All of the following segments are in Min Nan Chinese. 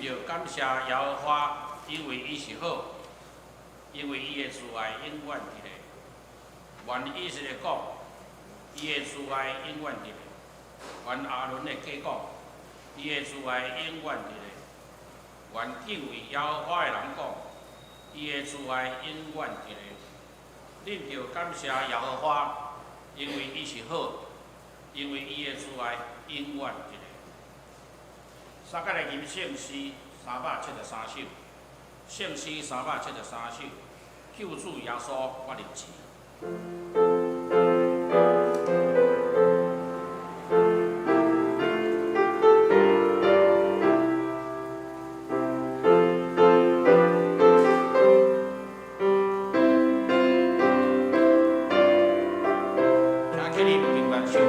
恁著感謝耶和華，因為伊是好，因為伊的慈愛永遠佇咧。願以色列講，伊的慈愛永遠佇咧。願亞倫的家講，伊的慈愛永遠佇咧。願敬畏耶和華的人講，伊的慈愛永遠佇咧。恁著感謝耶和華，因為伊是好，因為伊的慈愛永遠佇咧。三個來吟聖詩373首，聖詩三百七十三首，救主耶穌，我入錢。請起立，並願手。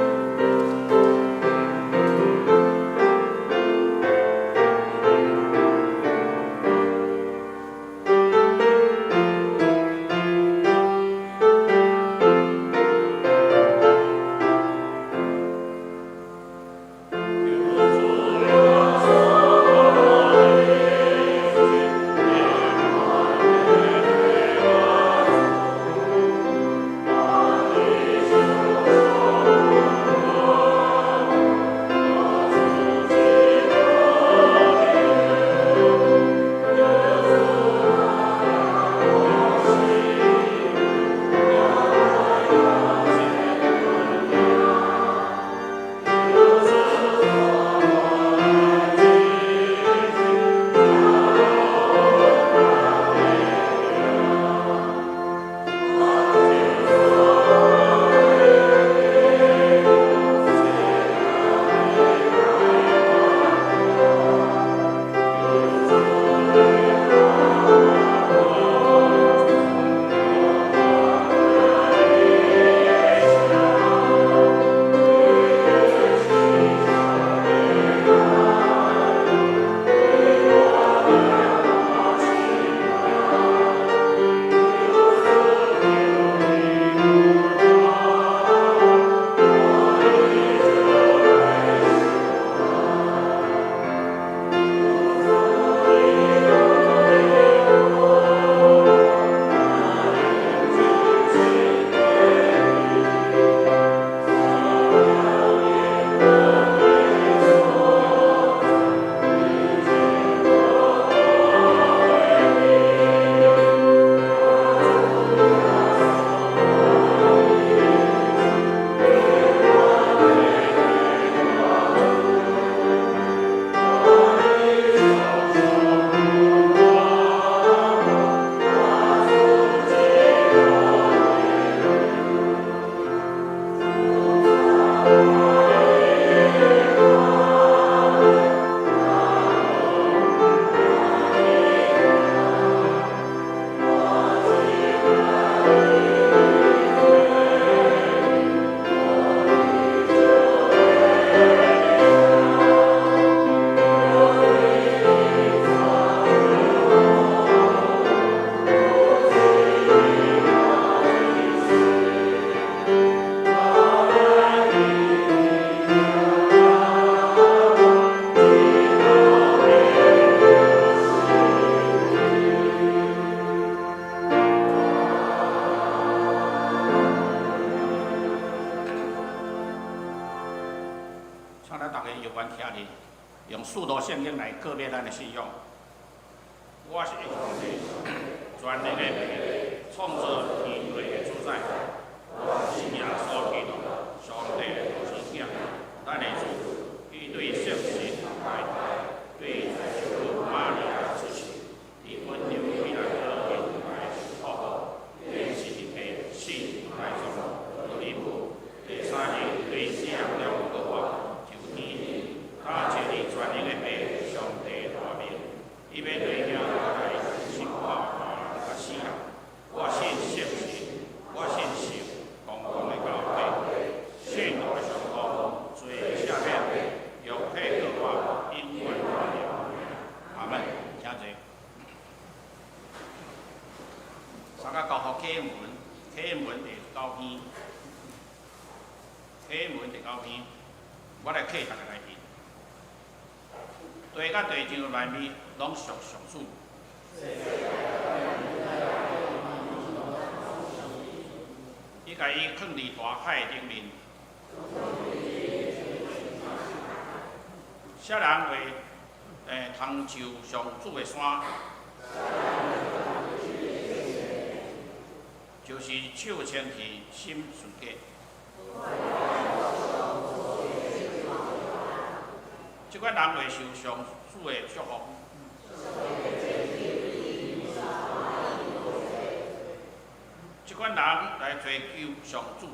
請咱逐家有緣徛佇，用使徒聖經來告別咱的信仰。我是全能的父，創造天地的主宰，我是耶穌基督，上帝的獨生子，咱的主，伊對聖神來，對聖母瑪利亞出世，佇本丟彼拉多年來受苦，釘十字架死埋葬，落地府，第三日對死人中復活，上天，他坐佇全能的父上帝大面，伊欲對遐來審判活人佮死人。我信聖神，我信受公共的教會，信徒的相交，罪的赦免，肉體復活，永遠活命。阿門。請坐。三個交予啟文，啟文第九篇，啟文第九篇，我來啟逐家來聽。地佮地上的萬物攏屬上主。伊共伊囥佇大海頂面。啥人會通上上主的山？就是手清氣、心純潔。這款人會受上主的祝福。這款人來追求上主。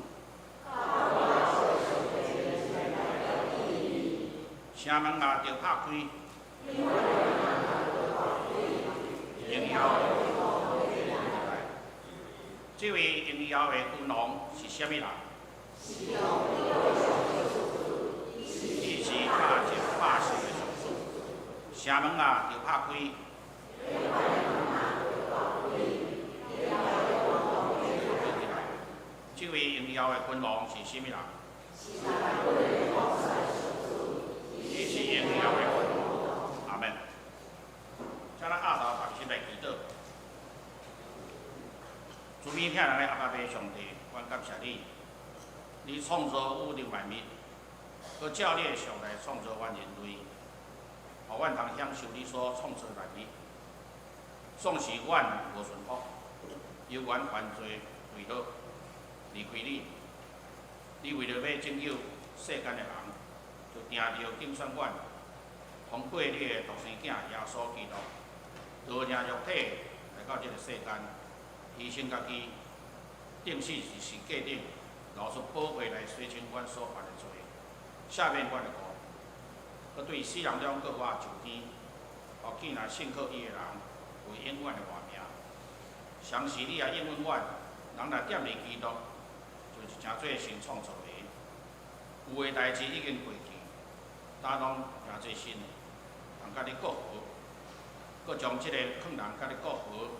城門也著拍開。榮耀。這位榮耀的君王是啥物人？伊是拍戰百勝的上主。城門也著拍開。這位榮耀的君王是啥物人？伊是榮耀的君王。阿門。請咱阿頭同心來祈禱。慈悲疼人的阿爸父上帝，阮感謝你，你創造宇宙萬物，閣照你的像來創造阮人類，予阮通享受你所創造萬物。縱使阮無順服，猶原犯罪墜落，離開你，你為著欲拯救世間的人，就定著揀選阮，通過你的獨生子耶穌基督，道成肉體來到這個世間，犧牲家己，釘死十字架頂，流出寶血來洗清阮所犯的罪，赦免阮的過，閣對死人中復活上天，予見若信靠伊的人有永遠的活命。相信你也應允阮，人若踮佇基督，就是成做新創造的，舊的代誌已經過去，今攏成做新的，通佮你媾和，閣將這個勸人佮你媾和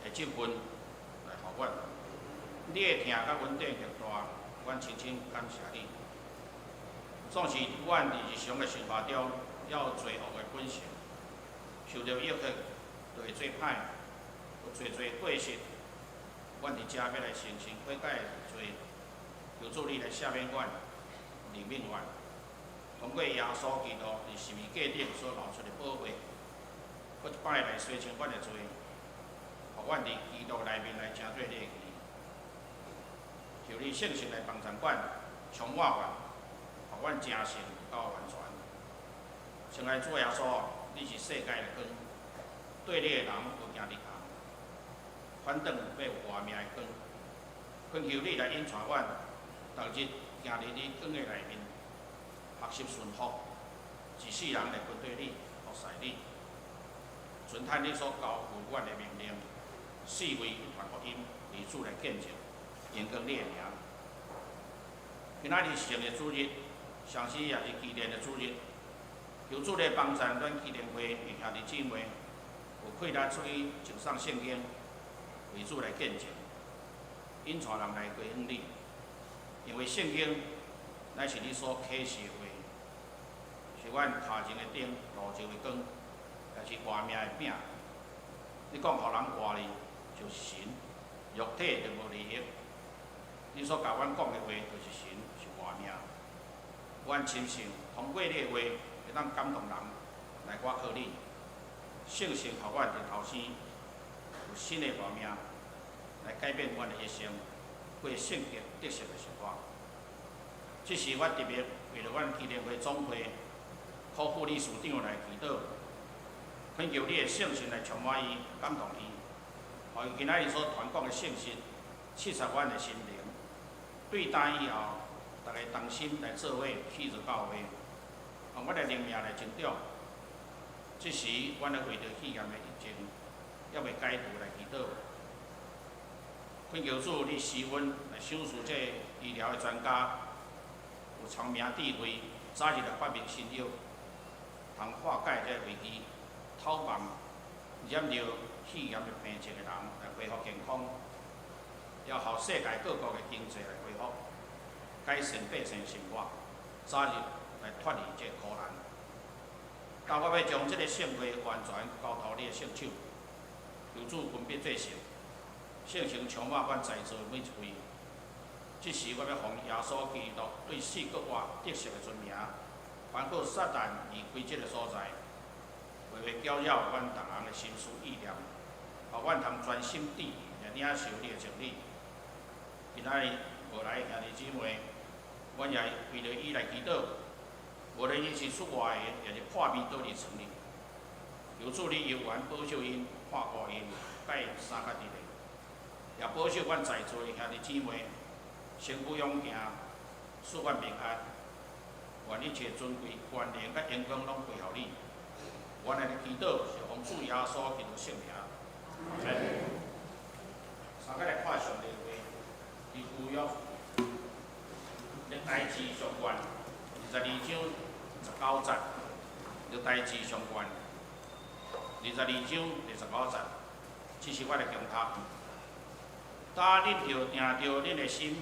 的這份來予阮。你的疼佮恩典極大，阮深深感謝你。縱使阮佇日常的生活中，猶有罪惡的本性，受著誘惑，就會做歹，有濟濟過失。阮佇遮欲來誠心悔改罪，求主你來赦免阮、憐憫阮。通過耶穌基督佇十字架頂所流出的寶血，閣一擺來洗清阮的罪，予阮佇基督內面來成做你的義。求你聖神來幫助阮，充滿阮，予阮成聖到完全。親愛主耶穌，你是世界的光，綴你的人無行佇暗，反轉欲有活命的光。懇求你來引帶阮，逐日行佇你光的內面，學習順服，一世人來跟綴你，服侍你，遵行你所交付阮的命令，四圍傳福音，為主來見證，榮光你的名。今仔日是聖的主日，同時也是紀念的主日。求主來幫助咱基甸會的兄弟姊妹，有氣力出去傳送聖經，為主來見證，引帶人來歸向你。因為聖經乃是你所啟示的話，是阮跤前的燈，路上的光，也是活命的餅。你講予人活哩，就是神，肉體就無利益。你所共阮講的話，就是神，是活命。阮深信，通過你的話，會當感動人來倚靠你。聖神予阮日頭生，有新的活命，來改變阮的一生，過聖潔得勝的生活。這是我特別為著阮基甸會總會柯副理事長來祈禱，懇求你的聖神來充滿伊，感動伊，予伊今仔日所傳講的信息，刺插阮的心靈。對今以後，逐家同心來做伙去做教會，予阮的靈命來成長。這時，阮咧為著肺炎的疫情，猶未解除來祈禱。懇求主，你施恩來賞賜這醫療的專家，有聰明智慧，早日來發明新藥，通化解這個危機，透望染著肺炎的病症的人來恢復健康，也予世界各國的經濟來恢復，改善百姓生活，早日來脫離這個苦難。但我欲將這个聖會完全交託你的聖手，求主分別做聖，聖城充滿阮在座每一位。這時我欲奉耶穌基督對四國外得勝的尊名，煩惱撒旦離開這个所在，袂欲攪擾阮逐人的心思意念，予阮通專心致志來領受你的真理。今仔日無來的兄弟姊妹，阮也為著伊來祈禱。無論𪜶是出外的，抑是破病倒佇床裡，求主你猶原保守𪜶，看顧𪜶，佮𪜶相佮佇咧，也保守阮在座的兄弟姊妹，身軀勇健，賜阮平安。願一切尊貴、權能佮榮光攏歸予你。阮的祈禱是奉主耶穌基督聖名。阿們。相佮來看上帝話，佇舊約歷代志上卷22章19節，歷代志上卷22章29節，這是我的經讀。今恁著定著恁的心、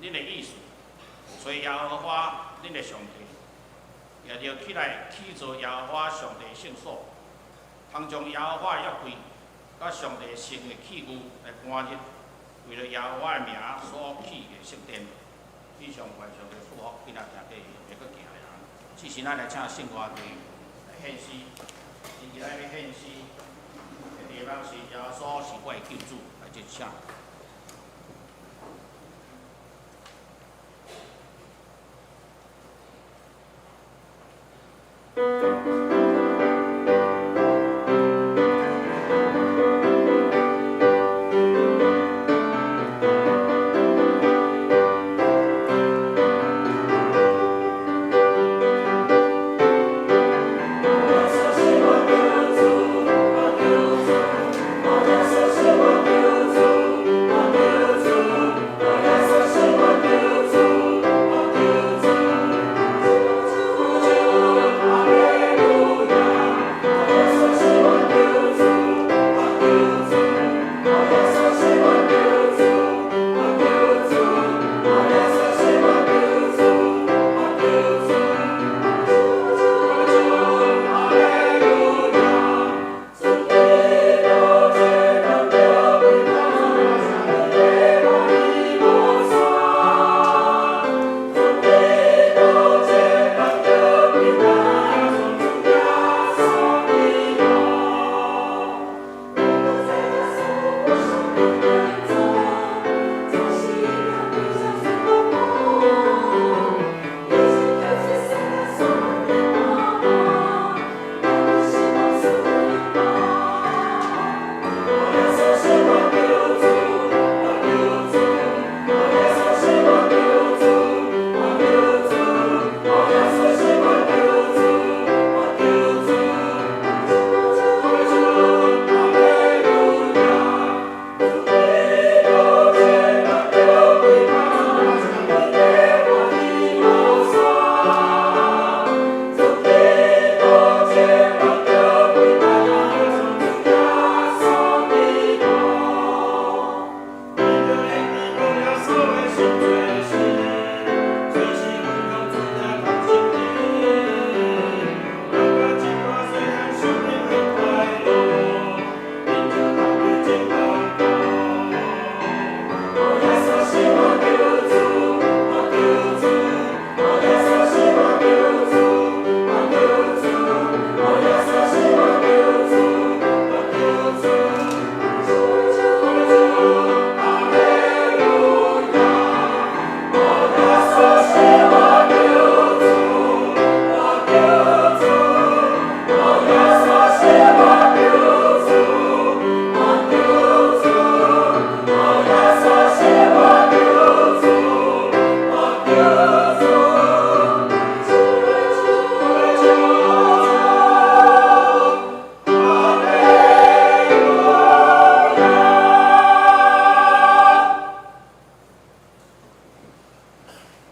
恁的意思，揣耶和華恁的上帝，也著起來起造耶和華上帝聖所，通將耶和華的約櫃佮上帝聖的器具來搬入，為著耶和華的名所起的聖殿。以上願上帝祝福，今仔聽過會閣行的人。這時咱來請聖歌隊來獻詩，𪜶今仔欲獻詩的題目是耶穌是我的救主，來這請。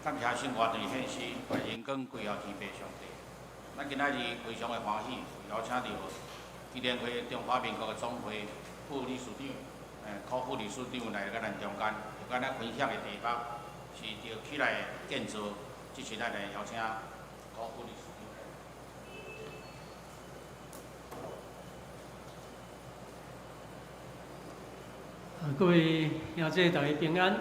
感謝聖歌隊獻詩，願榮光歸予天父上帝。咱今仔日非常的歡喜，邀請著基連會中華民國的總會副理事長，柯副理事長來佮咱中間，就佮咱分享的題目是著起來建造。這時咱來邀請柯副理事長。各位兄姊，大家平安。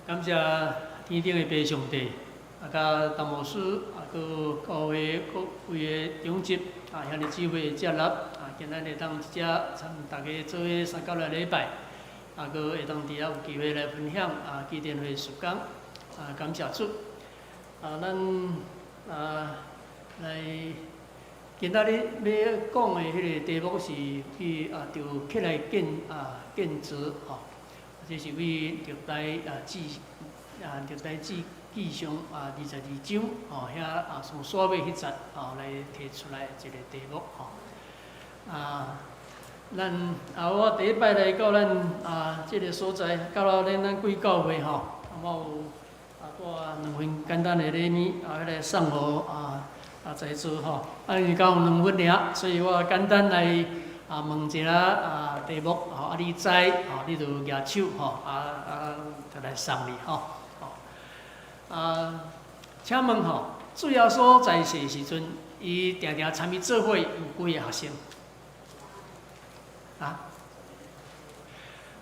感謝天頂的父上帝，佮陳牧師，閣教會各位的長執，遐爾智慧的接納，今仔日會當佇遮參大家做伙三交來禮拜，閣會當佇遮有機會來分享基甸會事工，感謝主。咱來今仔日欲講的彼个題目是去著起來建造吼，這是佇歷代志歷代志記上22章吼，遐上煞尾彼節吼來提出來一个題目吼。咱我第一擺來到咱這个所在，到了咱貴教會吼，我有帶兩份簡單的禮物，彼个送予在座吼，因為敢有兩分爾，所以我簡單來問一下題目吼，你知吼，你就舉手吼，就來送你吼。請問吼，主耶穌在世時陣，伊定定參與做伙有幾个學生？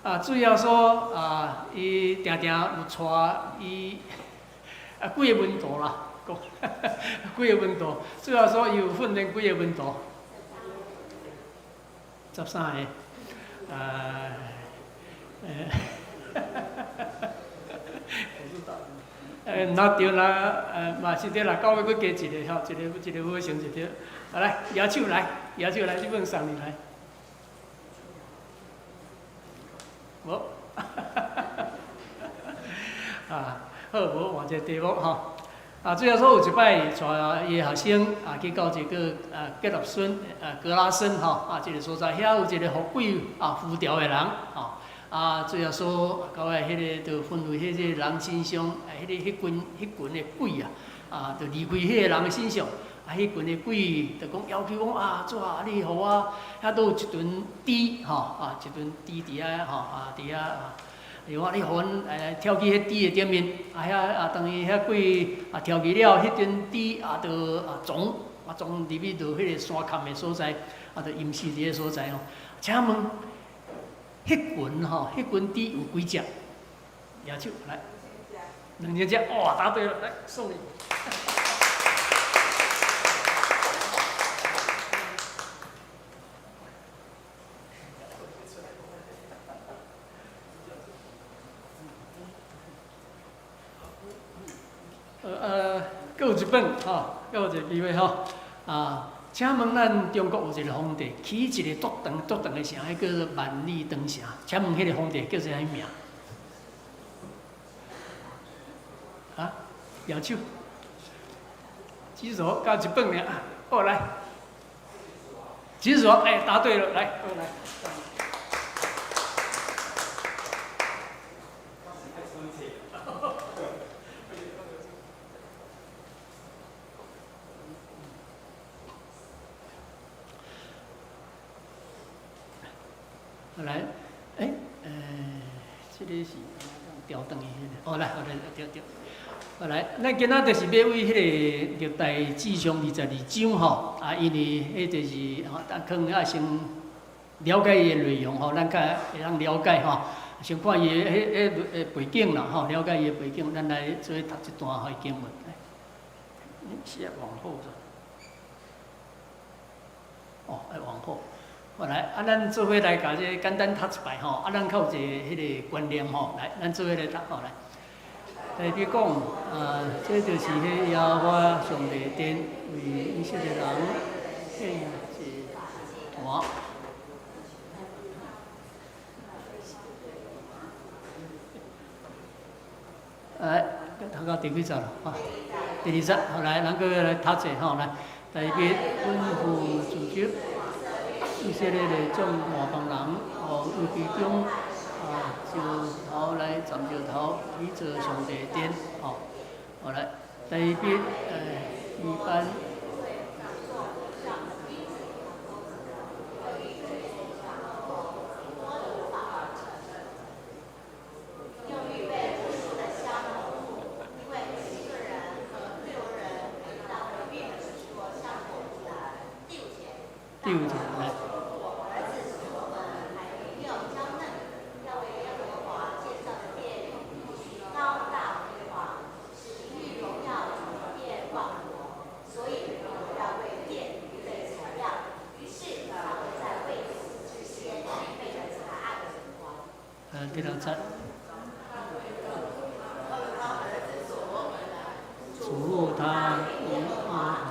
啊？主耶穌伊定定有帶伊幾个門徒啦？講幾个門徒？主耶穌伊有訓練幾个門徒？13个。若對啦，嘛是對啦，九个閣加一个吼，一个一个好成一對。來，舉手來，舉手來，這份送你來。無，好，無換一個題目吼。主耶穌有一擺帶伊的學生去到一个格拉森格拉森吼這个所在，遐有一个予鬼附著的人吼。主耶穌到尾彼个就吩咐彼个人身上，彼个彼群彼群的鬼啊，就離開彼個人的身上。彼群的鬼就講要求講主啊，你予我遐都有一陣豬吼，一陣豬佇遐吼，佇遐伊講你予阮跳去彼豬的頂面，遐當伊遐鬼跳去了，彼陣豬就傱傱入去到彼個山崁的所在，就淹死佇彼所在吼。請問，彼群吼，彼群豬有幾隻？舉手來，2000隻，哇，答對了，來送你。閣有一本吼，閣有一个機會吼。請問咱中國有一个皇帝，起一个足長足長的城，彼叫做萬里長城。請問彼个皇帝叫做啥物名？啊？舉手。舉手，閣一本爾。哦，來。舉手，哎，答對了，來，過來。來，欸，這个是調轉去彼个，哦，來，好來，對對，好來，咱今仔就是欲佇彼个歷代志上22章吼，因為彼就是吼，可能愛先了解伊的內容吼，咱較會當了解吼，先看伊的彼彼背景啦吼，了解伊的背景，咱來做伙讀這段彼經文。是愛往後者？哦，愛往後。好來，咱做伙來共這個簡單讀一擺吼，咱較有一个彼个觀念吼，來，咱做伙來讀吼來。大衛講，這就是彼耶和華上帝殿為以色列人獻祭壇。來，讀到第幾節了？第二節，好來，咱閣來讀者吼來。大衛吩咐組織以色列的眾外邦人，為其中石頭來攢石頭，去做上帝殿，吼。好來，大衛一般。第五節來。第六節。囑咐他耶和華。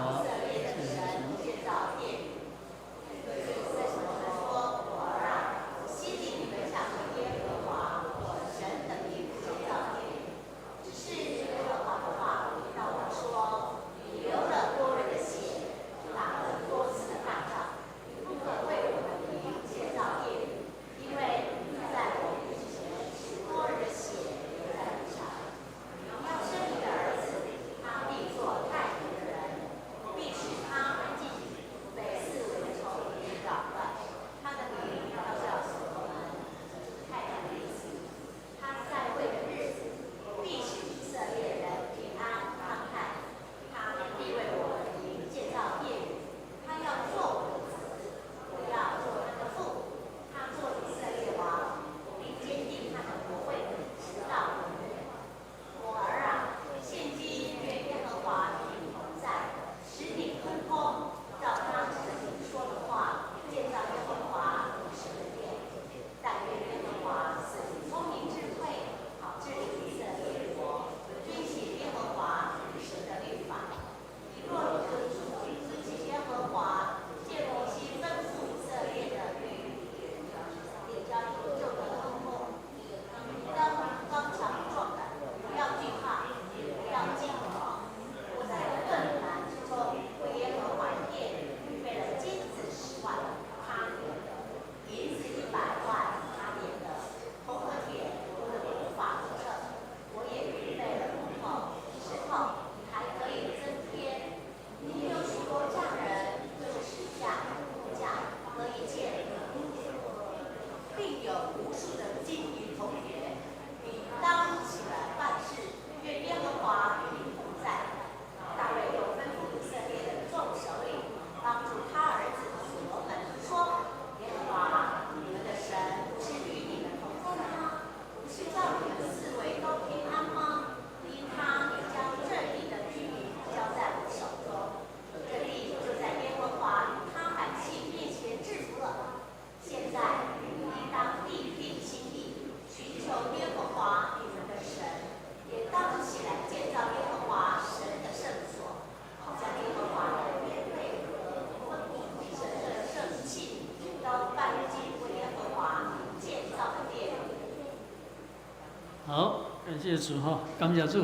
好，感謝主吼，感謝主。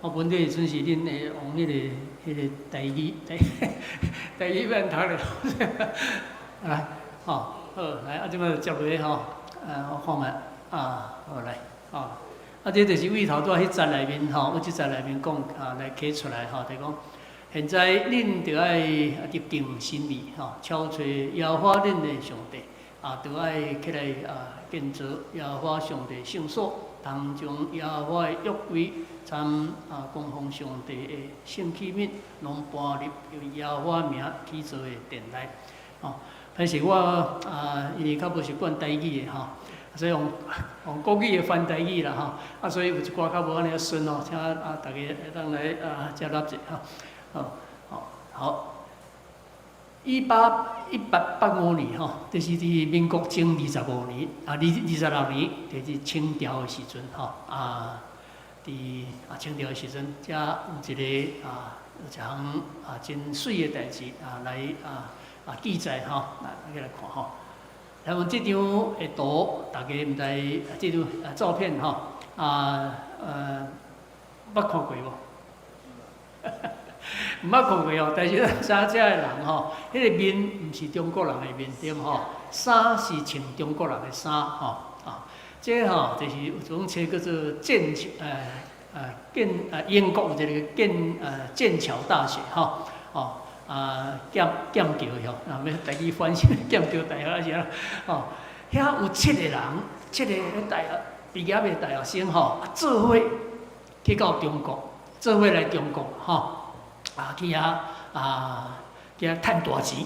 我本底陣是恁會用彼個台語台語免讀咧，來，吼，好，來，啊，這擺接落去吼，我看覓，啊，好來，吼，啊，這就是對頭拄仔彼節內面吼，有這節內面講啊，來啟出來吼，就講，現在恁著愛立定心意吼，巧揣耶和華恁的上帝，啊，著愛起來啊，建造耶和華上帝聖所，通將耶和華的約櫃參啊供奉上帝的聖器皿，攏搬入用耶和華名起造的殿內。吼，歹勢我啊，因為較無習慣台語的吼，所以用國語的翻台語啦吼，啊，所以有一寡較無按呢順哦，請啊大家會當來啊接納者吼，好，好，好。1885年吼，就是佇民國前25年，啊，26年，就是清朝的時陣吼，啊，佇啊清朝的時陣，遮有一個啊，有一項啊真媠的代誌啊，來啊啊記載吼，來來看吼。來，阮這張的圖，大家毋知這張啊照片吼，啊捌看過無？毋捌看過哦，但是咱遮的人吼，彼個面毋是中國人的面對無吼，衫是穿中國人的衫吼啊，這吼就是有一種冊叫做劍橋，劍英國有一個劍橋大學吼，哦啊劍橋吼，啊欲台語翻成劍橋大學還是啥吼，遐有七個人，七個大學畢業的大學生吼，啊做伙去到中國，做伙來中國吼。啊，去遐啊，去遐趁大錢。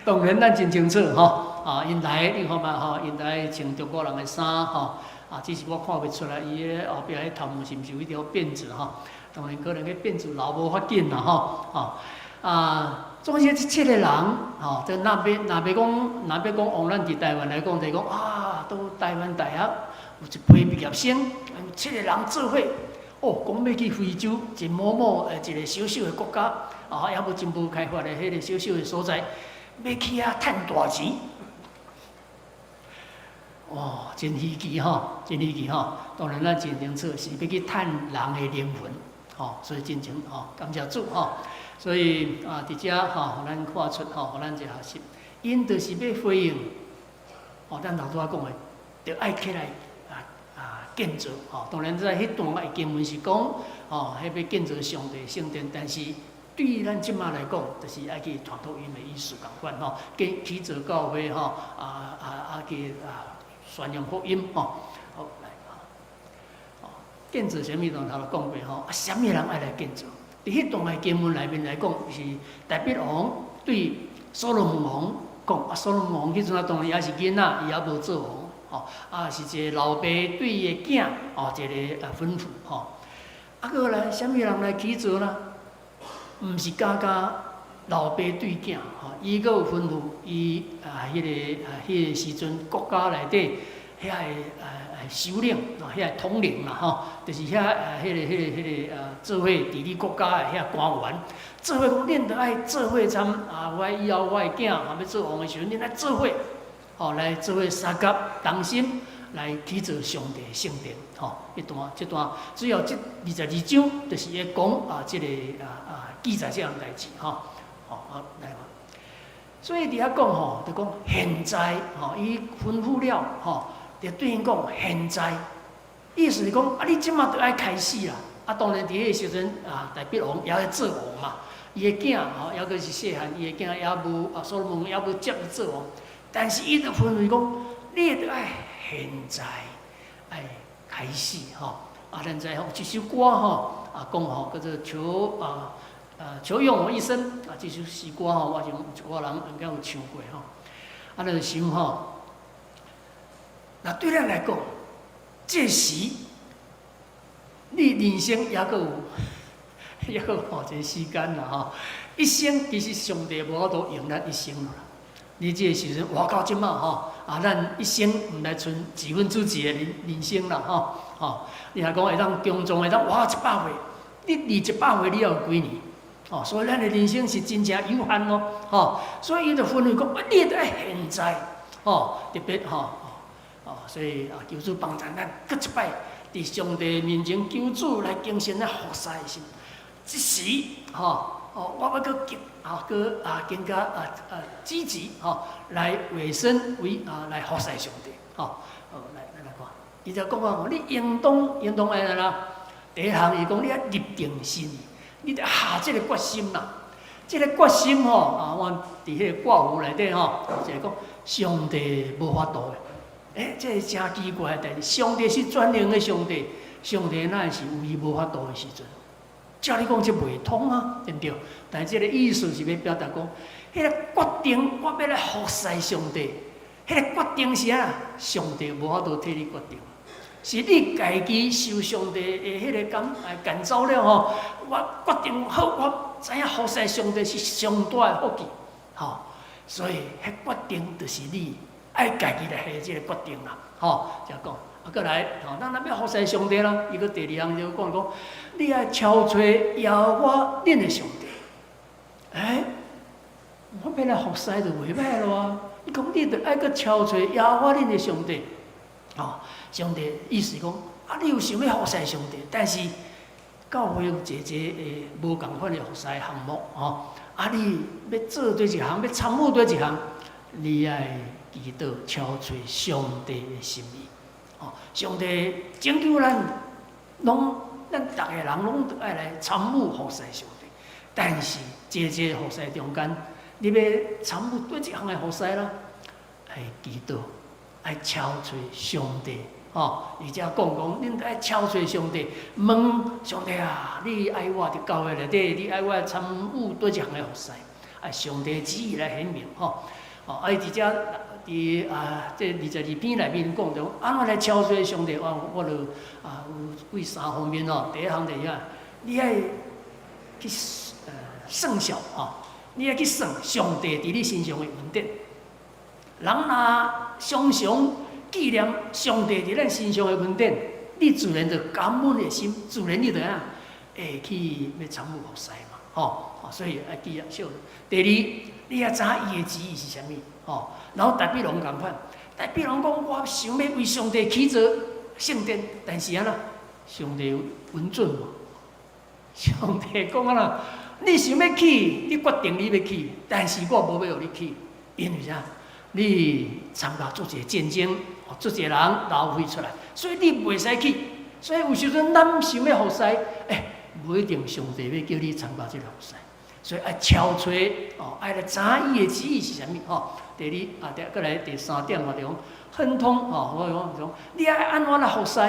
當然咱真清楚吼，啊，𪜶來你看覓吼，𪜶來穿中國人的衫吼，啊，只是我看袂出來伊个後壁彼頭毛是毋是有一條辮子吼。當然可能彼辮子留無法緊啦吼，吼啊，總之這七個人吼，這若欲講，若欲講，往咱佇台灣來講，就是講啊，啊，到台灣大學有一批畢業生，有七個人做伙，哦，講欲去非洲一某某一個小小的國家，啊，猶無真無開發的彼個小小的所在，欲去遐趁大錢。哦，真稀奇吼，真稀奇吼！當然咱真清楚是欲去趁人的靈魂，吼，所以真正吼感謝主吼。所以啊，佇遮吼，予咱看出吼，予咱一個學習，𪜶就是欲回應，哦，咱頭拄仔講的，著愛起來建造吼。當然在彼段的經文是講，吼，彼欲建造上帝聖殿，但是對咱這馬來講，就是愛去傳福音的意思仝款吼，建起造教會吼，去宣揚福音吼。好來吼，建造啥物？頭拄講過吼，啊，啥物人愛來建造？佇彼段的經文內面來講，是大衛王對所羅門王講，啊，所羅門王彼陣啊，當然也是囡仔，伊猶無做王，吼，啊，是一個老爸對伊的囝，哦，一個吩咐吼。啊，閣來，啥物人來起造啦？毋是敢敢老爸對囝，吼，伊閣有吩咐伊啊，彼個時陣國家內底遐个首領，哦，遐個統領啦，吼，就是遐彼個做伙治理國家的遐官員，做伙講，恁著愛做伙參啊！我以後我的囝啊欲做王的時陣，恁愛做伙，吼，來做伙相佮同心來起造上帝聖殿，吼。彼段這段主要這22章就是咧講啊，這個記載這項代誌，吼，吼啊來嘛。所以佇遐講吼，就講現在吼，伊吩咐了吼，就對𪜶講現在，意思是講啊，你這馬著愛開始啦。啊，當然佇彼個時陣啊，大衛王猶咧做王嘛，伊的囝吼，猶閣是細漢，伊的囝猶無啊，所羅門猶無接伊做王，但是伊就吩咐講，你著愛現在愛開始吼。啊，咱知吼，這首歌吼啊，講吼叫做求啊求用我一生啊，這首詩歌吼，我想有一寡人應該有唱過吼。啊，咱就想吼，若對咱來講，這時你人生猶閣有吼一個時間啦吼。一生其實上帝無法度用咱一生啦。你這個時陣活到這馬吼，啊，咱一生毋來賰四分之一的人生啦吼吼。你若講會當強壯會當活100歲，你離100歲你猶有幾年？哦，所以咱的人生是真正有限咯，吼。所以伊就吩咐講，啊，你著愛現在，吼，特別吼，哦，所以啊，求主幫助咱，閣一擺佇上帝面前求主來更新咱服侍的心。這時，吼，哦，我欲閣更啊，閣啊，更加積極吼，來委身為啊，來服侍上帝，吼，好，來咱來看，伊就講啊，你應當應當按怎啦？第一項伊講你愛立定心意，你著下這個決心啦。這個決心吼啊，阮佇彼個歌詞內底吼，就講上帝無法度的。欸，這個誠奇怪的代誌，上帝是全能的上帝，上帝哪會是有伊無法度的時陣？照你講，這袂通啊，對毋對？但是這個意思是欲表達講，彼個決定我欲來服侍上帝，彼個決定是啥？上帝無法度替你決定，是你家己受上帝的彼個感召了吼。我決定好，我知影服侍上帝是上大的福氣，吼。所以，彼決定就是你愛家己來下這個決定啦，吼。就講。啊，閣來，吼，咱若欲服侍上帝啦，伊閣第二項就講講，你愛朝揣耶和華恁的上帝。欸，我欲來服侍就袂歹囉啊！伊講你著愛閣朝揣耶和華恁的上帝，吼，上帝意思講，啊，你有想欲服侍上帝，但是教會有濟濟的無仝款的服侍項目，吼，啊，你欲做佗一項，欲參與佗一項，你愛祈禱朝揣上帝的心意。哦，上帝拯救咱，攏咱逐個人攏著愛來參與服侍上帝。但是，濟濟服侍中間，你欲參與佗一項的服侍啦，愛祈禱，愛朝揣上帝。吼，而且講講，恁愛朝揣上帝，問上帝啊，你愛我佇教會內底，你愛我參與佗一項的服侍，愛上帝旨意來顯明。吼，哦，啊，伊佇遮佇啊，這22篇內面講著，按怎來朝揣上帝？我著啊有為三方面哦。第一項就是啥？你愛去算數吼，你愛去算上帝佇你身上的恩典。人若常常紀念上帝佇咱身上的恩典，你自然就感恩的心，自然你就按怎會去欲參與服侍嘛，吼。所以愛記啊，小。第二，你愛知影伊的旨意是啥物，吼。然後大比龍仝款，大比龍講我想欲為上帝起造聖殿，但是按怎？上帝允准無？上帝講按怎？你想欲起，你決定你欲起，但是我無欲予你起，因為啥？你參加足濟戰爭，足濟人流血出來，所以你袂使去。所以有時陣咱想欲服侍，欸，無一定上帝欲叫你參加這个服侍，所以愛敲揣哦，愛來知影伊的旨意是啥物吼。第二啊，第閣來第三點哦，就講亨通吼，我講講，你愛按怎來服侍，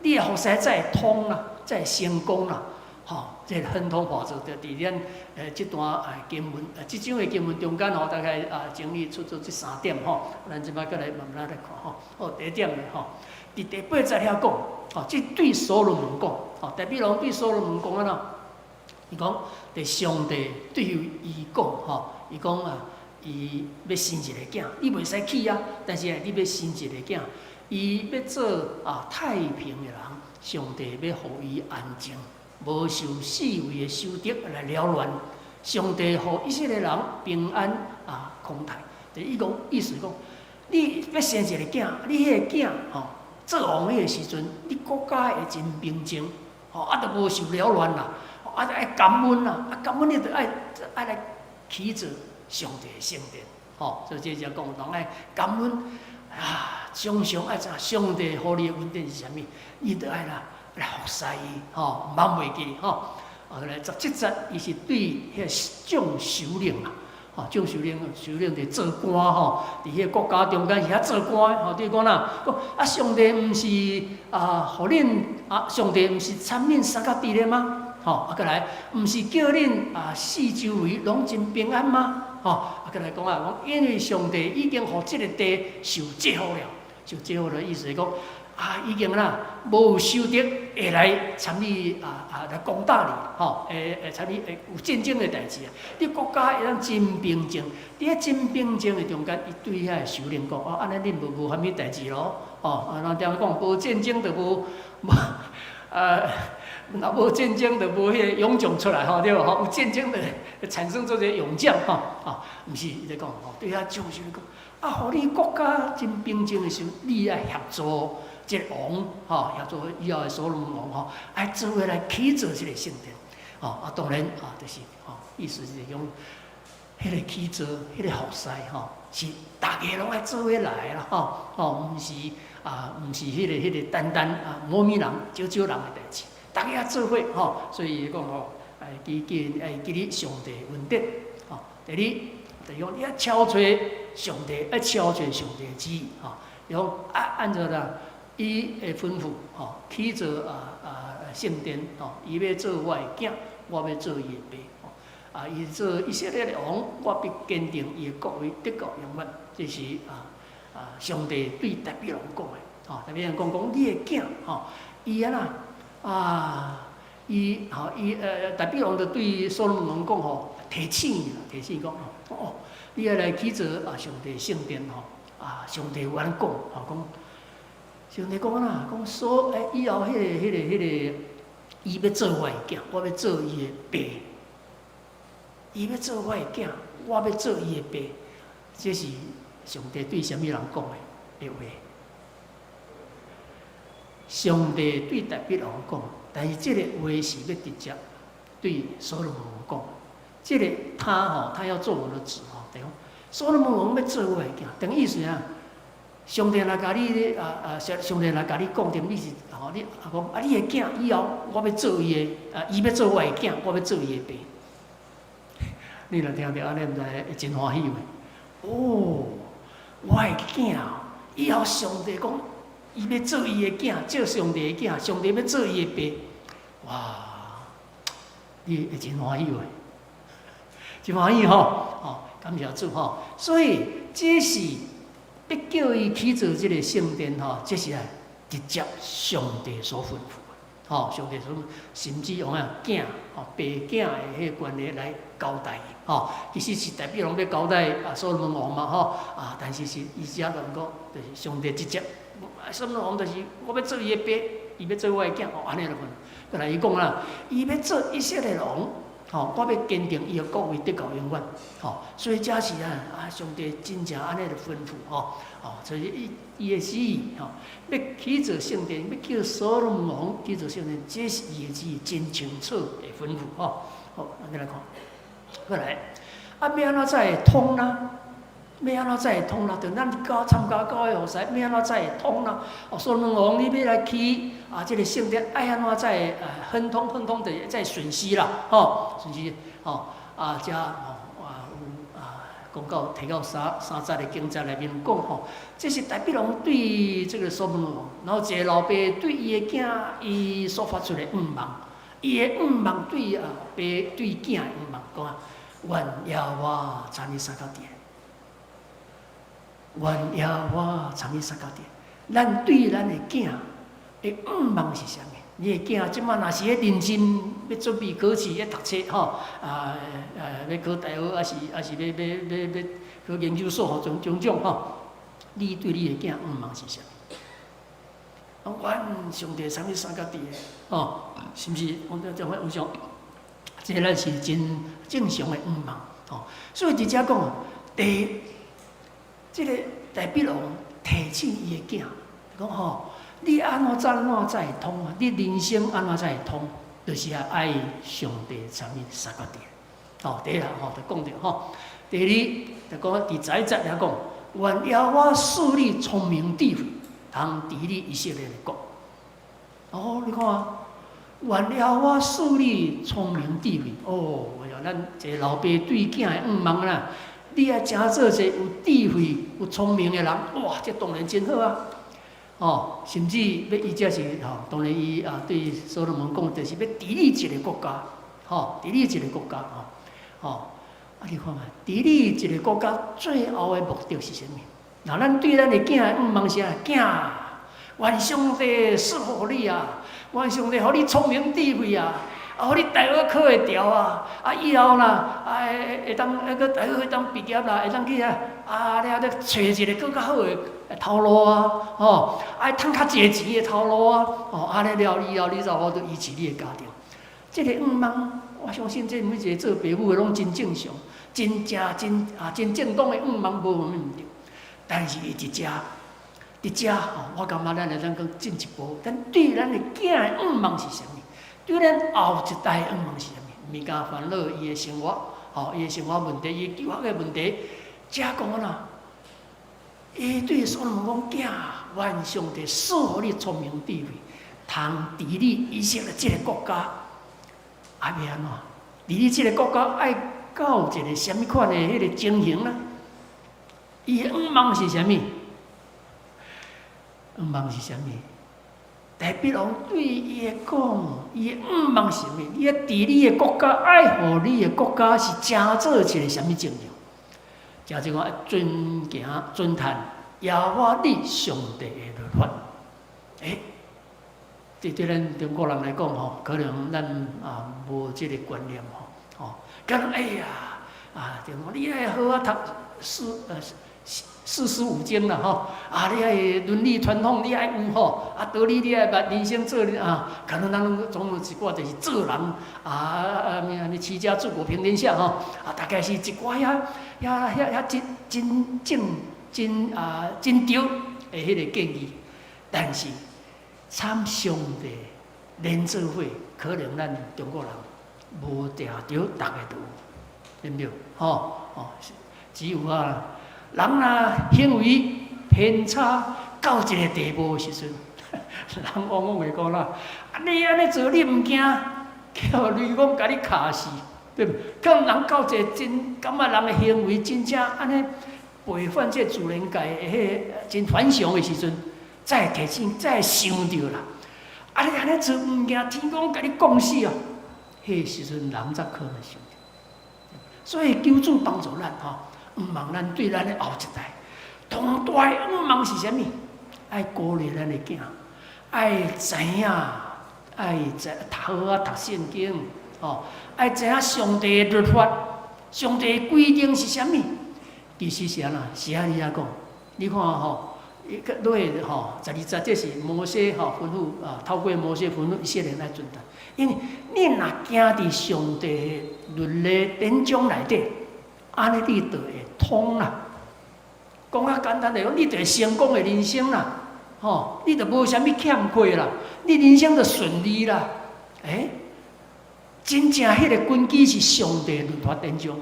你的服侍才會通啦，才會成功啦。吼，這个亨通法則就佇咱這段經文，這章的經文中間吼，大概啊整理出做這三點吼。咱這擺閣來慢慢來看吼。好，第一點咧吼，佇第八節遐講，吼，這對所羅門講，吼，大比王對所羅門講按怎？伊講，佇上帝對伊講，吼，伊講啊，伊欲生一個囝，你袂使去啊，但是你欲生一個囝，伊欲做啊太平的人，上帝欲予伊安靜。無受四圍的仇敵來擾亂，上帝予以色列人平安啊康泰。就伊講意思講，你欲生一個囝，你彼个囝吼做王彼个時陣，你國家會真平靜，吼啊，就無受擾亂啦，啊，就愛感恩啦，啊，感恩你就愛來起造上帝的聖殿，吼，所以這就講人愛感恩啊，常常愛知影上帝予你的恩典是啥物，你就愛啦來服侍伊，吼，毋通袂記吼。啊，來17節，伊是對彼个眾首領啊，吼，眾首領，首領佇做官吼，佇彼個國家中間是遐做官的吼，對講啦，講啊，上帝毋是啊，予恁啊，上帝毋是參恁相佮佇咧嗎？吼，啊，閣來，毋是叫恁啊四周圍攏真平安嗎？吼，啊，閣來講啊，講因為上帝已經予這个地受祝福了，受祝福的意思是講。啊，已經啦，無仇敵會來參與啊啊來攻打你，吼，會參與會有戰爭的代誌啊。你國家會當真平靜，佇遐真平靜的中間，伊對遐个首領講：哦，按呢恁無啥物代誌咯，吼，啊，人常講無戰爭就無無，若無戰爭就無彼个勇將出來，吼，對無？吼，有戰爭就產生做這個勇將，吼，啊，毋是伊咧講，吼，對遐眾首領講，啊，予你國家真平靜的時陣，你愛協助這個王，吼，協助以後的所羅門王，吼，愛做伙來起造這个聖殿，吼，啊，當然啊，就是吼，意思是講，彼个起造、彼个服侍，吼，是逐家攏愛做伙來啦，吼，吼，毋是啊，毋是彼个單單啊，某物人、少少人的代誌，逐家做伙，吼，所以伊講吼，愛記記愛記得上帝恩典，吼。第二，就是講你愛敲揣上帝，愛敲揣上帝的旨意，吼，伊講啊，按照啦。伊的吩咐，吼，起造啊啊聖殿，吼，伊欲做我的囝，我欲做伊的爸，吼，啊，伊做以色列的王，我必堅定伊的國位，直到永遠。這是啊啊，上帝對大比王講的，吼，大比王講講你的囝，吼，伊按怎啊，伊吼伊大比王就對所羅門王講吼，提醒伊啦，提醒伊講哦，你愛來起造啊上帝聖殿吼，啊，上帝有按呢講，吼講。上帝講按怎？講所欸，以後彼个，伊欲做我的囝，我欲做伊的爸。伊欲做我的囝，我欲做伊的爸。這是上帝對啥物人講的話？上帝對大比王講，但是這个話是欲直接對所羅門王講。這个他吼，他要做我的子吼，等於所羅門王欲做我的囝，等於意思啊？上帝若共你啊啊，上帝若共你講，點你是吼？你啊講啊，你的囝以後我欲做伊的啊，伊欲做我的囝，我欲做伊的爸。你若聽著按呢，毋知會真歡喜無？哦，我的囝以後上帝講，伊欲做伊的囝，做上帝的囝，上帝欲做伊的爸，哇！你會真歡喜無？真歡喜吼！吼，感謝主吼！所以這是欲叫伊起造這个聖殿吼，這是啊直接上帝所吩咐的。吼，上帝所甚至用啊囝吼爸囝的彼个關係來交代伊，吼，其實是大衛王欲交代啊所羅門王嘛，吼，啊，但是是伊遮就講，就是上帝直接，所羅門王就是我欲做伊的爸，伊欲做我的囝，哦，按呢就款。閣來伊講啦，伊欲做以色列王，吼，我欲堅定伊的國位，直到永遠，吼，所以這是啊，啊，上帝真正按呢就吩咐，吼，哦，所以伊伊的旨意，吼，欲起造聖殿，欲叫所羅門王起造聖殿，這是伊的旨意，真清楚的吩咐，吼。好，咱再來看，閣來，啊，欲按怎才會通呢？欲按怎才會通啦？就咱教參加教會服侍，欲按怎才會通啦？哦，所羅門王，你欲來起啊，這個聖殿愛按怎才會亨通亨通，就是才會順時啦，吼，順時，吼，啊，遮吼啊有啊，講到提到三三節的經節內面有講吼，這是大衛王對這個所羅門王，然後一個老爸對伊的囝，伊所發出的願望，伊的願望對啊爸對囝的願望講啊，願耶和華參你相佮佇。願耶和華參你相佮佇。咱對咱的囝的願望是啥物？你的囝這馬若是咧認真欲準備考試，咧讀冊吼，啊啊，欲考大學，抑是欲考研究所吼，種種種吼，你對你的囝願望是啥物？願上帝參你相佮佇的，吼，是毋是？我這種有想，這咱是真正常的願望，吼。所以佇遮講，第這個大衛王提醒伊的囝，講吼，你按怎按怎才會通啊？你人生按怎才會通？就是啊，愛上帝參你相佮佇。吼，第一項吼，就講著吼。第二，就講佇11節遐講，願耶和華賜你聰明智慧，通治理以色列的國。哦，你看啊，願耶和華賜你聰明智慧。哦，哎呀，咱一個老爸對囝的願望啦，你愛成做一個有智慧、有聰明的人，哇，這當然真好啊！哦，甚至欲伊這是吼，當然伊啊對所羅門講，就是欲治理一個國家，吼，治理一個國家，吼，吼，啊，你看覓，治理一個國家最後的目的是啥物？若咱對咱的囝願望是啥？囝，願上帝賜福予你啊！願上帝予你聰明智慧啊！啊，予你大學考會著啊！啊，以後啦，啊會會當彼個大學會當畢業啦，會當去啊，啊了咧揣一個閣較好的頭路啊，吼，愛趁較濟錢的頭路啊，吼，按呢了以後，你才有法度維持你的家庭。這個願望，我相信這每一個做爸母的攏真正常，真正真啊真正當的願望無啥物毋對。但是伊佇遮，佇遮吼，我感覺咱會當閣進一步，咱對咱的囝的願望是啥物？對咱後一代的願望是啥物？毋敢煩惱伊的生活，吼，伊的生活問題，伊求學的問題，遮講啦，伊對所羅門講：囝，願上帝賜予你聰明智慧，通治理以色列這個國家。啊，欲按怎？治理這個國家愛到一個啥物款的彼個情形呢？伊的願望是啥物？願望是啥物？大衛王對伊的講，伊的願望是啥物？你治理的國家，愛予你的國家是成做一個啥物情形？成做講遵行遵趁耶和華你上帝的律法。欸，這對咱中國人來講吼，可能咱啊無這個觀念吼，吼，可能哎呀啊，就講你愛好好讀四書五經啦吼，啊，你愛倫理傳統，你愛有吼，啊，道理你愛捌，人生做啊，可能咱攏總有一寡就是做人啊啊，物齊家治國平天下吼，啊，大概是一寡遐遐遐遐真真正真啊真對的彼個建議，但是參上帝連做伙，可能咱中國人無定著逐个都有，對毋對？吼吼，只有啊。人若行為偏差到一個地步的時陣，人往往會講啦：啊，你按呢做，你毋驚叫雷公共你敲死，對毋？可能人到一個真感覺人的行為真正按呢違反這自然界的彼個真反常的時陣，才會提醒，才會想著啦。啊，你按呢做毋驚天公共你降死哦？彼個時陣人才可能想著。所以求主幫助咱吼。向望咱對咱的後一代，同大的向望是啥物？愛鼓勵咱的囝，愛知影，愛知讀好仔讀聖經，吼，愛知影上帝的律法，上帝的規定是啥物？其實是按怎？是按呢仔講，你看吼，伊落去吼，12節，這是摩西吼吩咐啊，透過摩西吩咐以色列人來遵行。因為你若行佇上帝的律例典章內底，按呢你就會通啦。講較簡單來講，你就會成功的人生啦，吼，你就無啥物欠缺啦，你人生就順利啦。欸，真正彼個根基是上帝律法典章。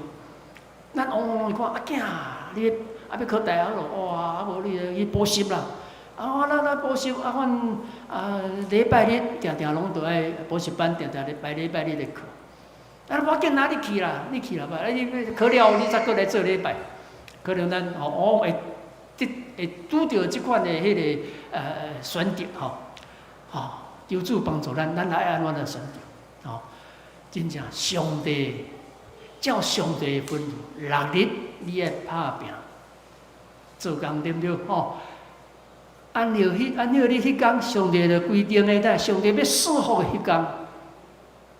咱往往看啊，囝，你啊欲考大學咯，哇，啊無你去補習啦。啊，我咱補習啊，阮啊禮拜日定定攏都愛補習班，定定禮拜日的課。啊，無要緊啦，你去啦，你去啦，啊，你考了你才閣來做禮拜。可能咱吼往往會得會拄著這款的彼个選擇吼，吼，求主幫助咱，咱來按怎來選擇？吼，真正上帝照上帝的吩咐，六日你愛拍拚做工，對毋對？吼，按照你彼工上帝的規定的，但上帝欲賜福的彼工，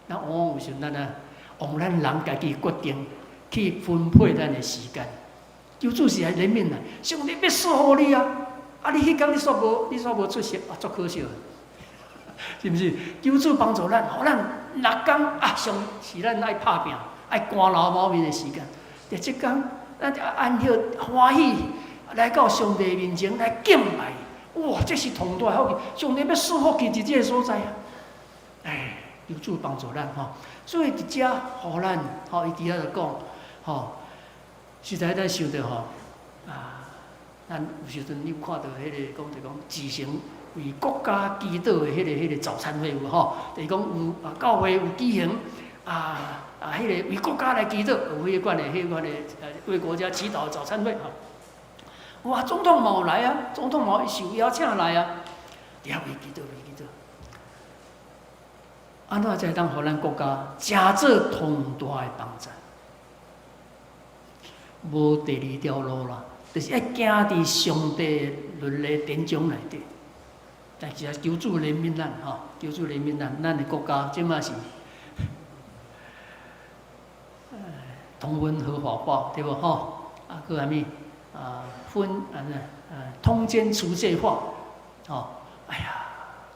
咱往往有時咱啊，用咱人家己決定去分配咱的時間。求主是來憐憫啦，上帝欲賜福你啊！啊，你彼工你煞無出席，啊，足可惜的，是毋是？求主幫助咱，予咱六工啊，上是咱愛拍拚、愛汗流滿面的時間。佇這工，咱就安息歡喜來到上帝面前來敬拜。哇，這是上大的福氣！上帝欲賜福氣佇這个所在啊！哎，求主幫助咱吼。所以佇遮，予咱吼，伊佇遐就講吼。實在咱想著吼，啊，咱有時陣你有看著彼个講就講，舉行為國家祈禱的彼个早餐會有吼，就是講有啊教會有舉行啊，彼个為國家來祈禱，有彼款的為國家祈禱的早餐會吼。哇，總統嘛有來啊，總統嘛受邀請來啊，佇遐為祈禱為祈禱。按怎才會當予咱國家誠做上大的幫助？無第二條路啦，就是愛行佇上帝律例典章內底。但是求主憐憫咱吼，求主憐憫咱，咱的國家這馬是同婚合法化，對無吼？啊，閣啥物啊？婚啊通姦除罪化，吼！哎呀，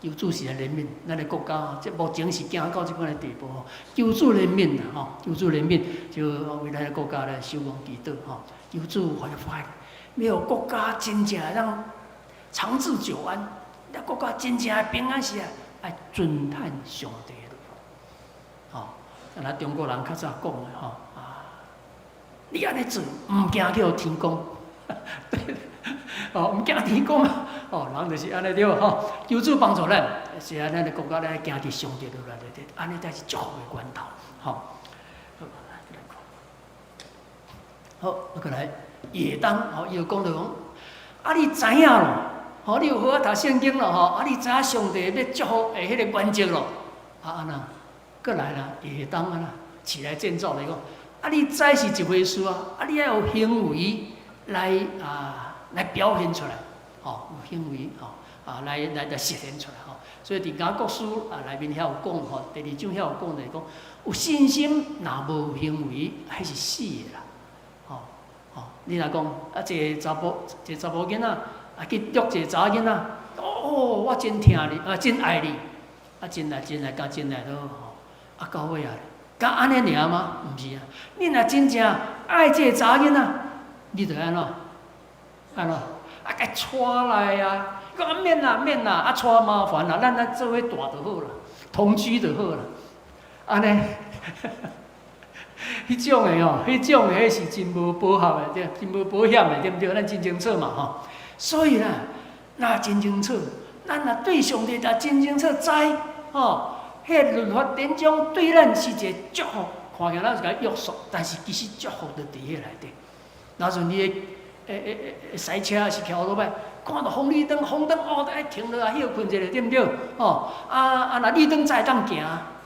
求主是來憐憫咱的國家，這目前是行到這款的地步吼。求主憐憫啦，吼！求主憐憫，就為咱的國家來守望祈禱吼。求主恢復，欲予國家真正會當長治久安，咱國家真正的平安是愛遵行上帝的律法。吼，啊，若中國人較早講的吼啊，你按呢做，毋驚去予天公。哦，毋驚天公啊！哦，人就是按呢對吼。求主幫助咱，是啊，咱的國家咧行佇上帝律法內底，按呢才是祝福的源頭。吼，好，來看。好，過來亞當，吼，伊就講著講，啊，你知影咯？吼，你有好仔讀聖經咯？吼，啊，你知影上帝欲祝福的彼个原則咯？啊，按怎？閣來啦，亞當啊啦，起來建造來講，啊，你知是一回事啊，啊，你愛有行為來啊。來表現出來，吼，有行為吼，啊，來實現出來吼。所以佇雅各書啊內面遐有講吼，第二章遐有講就是講，有信心若無行為，彼是死的啦。吼吼，你若講啊，一个查埔一个查埔囡仔啊去約一個查某囡仔，哦，我真疼你，啊，真愛你，啊，真愛真愛，佮真愛都吼，啊，到尾啊，敢按呢爾嗎？毋是啊，你若真正愛這个查某囡仔，你著按怎？按怎？啊，共娶來啊！講啊免啦免啦，啊娶麻煩啦，咱咱做伙住就好啦，同居就好啦。按呢，彼種的吼，彼種的彼是真無保合的，對，真無保險的，對毋對？咱真清楚嘛吼。所以啦，若真清楚，咱若對上帝若真清楚知，吼，彼个律法典章對咱是一個祝福，看起來咱是共約束，但是其實祝福就佇彼內底。若像你會駛車抑是騎歐多擺，看著紅綠燈，紅燈哦，愛停落來歇睏一下，對毋對？吼，啊啊，若綠燈才會當行，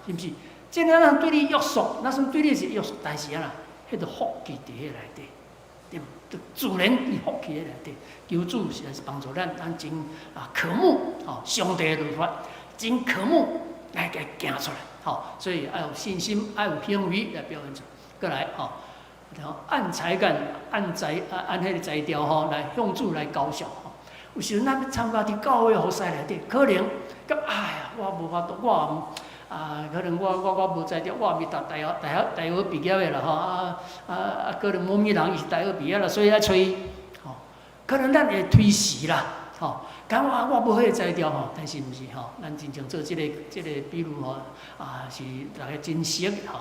是毋是？這個咱對你約束，若算對你是約束，但是啊啦，彼個福氣佇彼內底，對毋？自然佇福氣內底，求主實在是幫助咱，咱真啊渴慕吼上帝的律法，真渴慕來共行出來，吼，所以愛有信心，愛有行為來表現出來。閣來吼，然後按才幹、按才啊按彼个才調吼，來向主來交數吼。有時陣咱欲參加佇教會服侍內底，可能佮哎呀，我無法度，我啊，可能我無才調，我毋是讀大學大學大學畢業的啦吼，啊啊啊，可能某物人伊是大學畢業啦，所以愛揣伊，吼，可能咱會推辭啦，吼，感覺我無彼个才調吼，但是毋是吼，咱真正做這個比喻吼，啊是逐家真實的吼。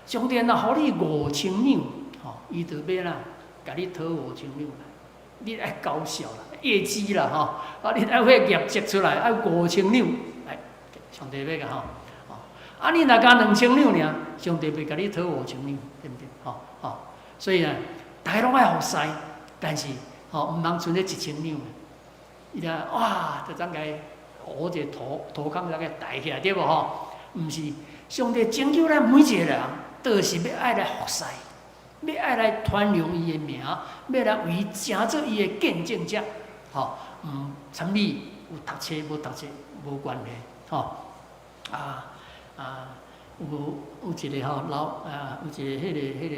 上帝若予你五千兩，吼，伊就欲啦，共你討五千兩來，你愛交數啦，業績啦吼，啊，你愛彼業績出來，愛五千兩，來，上帝欲共吼，啊，你若共2000兩爾，上帝袂共你討五千兩，對毋對？吼吼，所以啊，逐家攏愛服侍，但是吼，毋通賰咧一千兩。伊就哇，就怎共烏一個土土空，怎共抬起來，對無吼？毋是，上帝拯救咱每一個人，都是欲愛來服侍，欲愛來傳揚伊的名，欲來為成做伊的見證者，吼，毋參你有讀冊無讀冊無關係，吼，啊啊，有一個吼老啊，有一個彼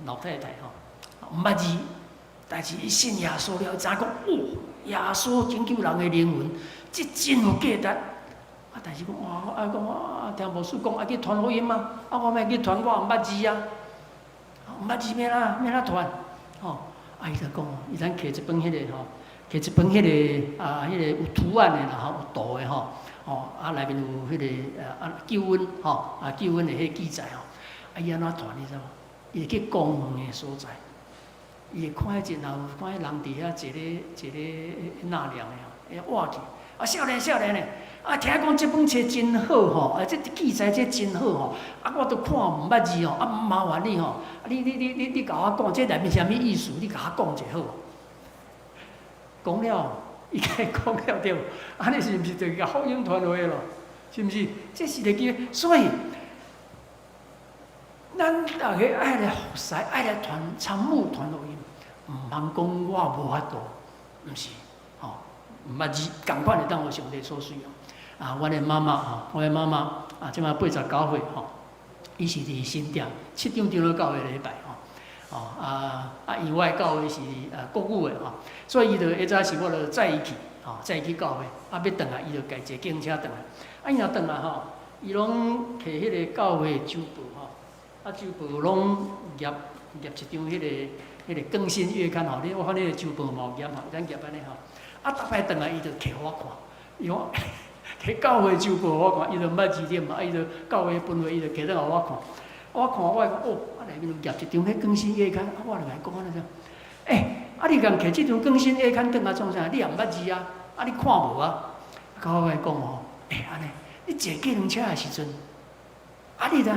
個老太太吼，毋捌字，但是伊信耶穌了，知影講，哦，耶穌拯救人的靈魂，這真有價值。啊，但是講哇，啊講啊，聽牧師講愛去傳福音啊，啊我欲去傳，我毋捌字啊，毋捌字欲按怎欲按怎傳？吼，啊伊就講，伊咱摕一本彼個吼，摕一本彼個啊，彼個有圖案的啦吼，有圖的吼，吼啊內面有彼個啊救恩吼，啊救恩的彼個記載吼，啊伊按怎傳你知無？伊會去公園的所在，伊會看彼陣有看彼人佇遐坐咧坐咧納涼的吼，會倚去，啊少年少年的，啊聽講這本冊真好吼，啊這記載這真好吼，啊我都看毋捌字吼，啊麻煩你吼，啊你你你你你共我講這內面啥物意思？你共我講者好無？講了，伊共伊講了對無？按呢是毋是就共福音傳落去咯？是毋是？這是個機會，所以咱逐家愛來服侍，愛來傳參與傳福音，毋通講我無法度，毋是，吼，毋捌字，仝款會當予上帝所使用。啊，阮的媽媽吼，我的媽媽啊，這擺89歲吼，伊是佇新店七張長老教會禮拜吼，哦啊啊，因為我的教會是啊國語的吼，所以伊就彼早時我就載伊去，吼，載伊去教會，啊，欲轉來伊就家坐計程車轉來，啊，伊若轉來吼，伊攏摕彼個教會週報吼，啊，週報攏攑攑一張彼個更新月刊吼，你我看你的週報嘛有攑吼，咱攑按呢吼，啊，逐擺轉來伊就摕予我看，伊講摕教會週報予我看，伊就毋捌字典嘛，啊，伊就教會分會，伊就摕轉予我看，我看我會講哦，啊內面有攑一張彼更新月刊，啊，我就共伊講按呢啥，欸，啊你共摕這張更新月刊轉來創啥？你也毋捌字啊，啊你看無啊？啊，到我共伊講吼，欸，按呢，你坐計程車的時陣，啊你知影？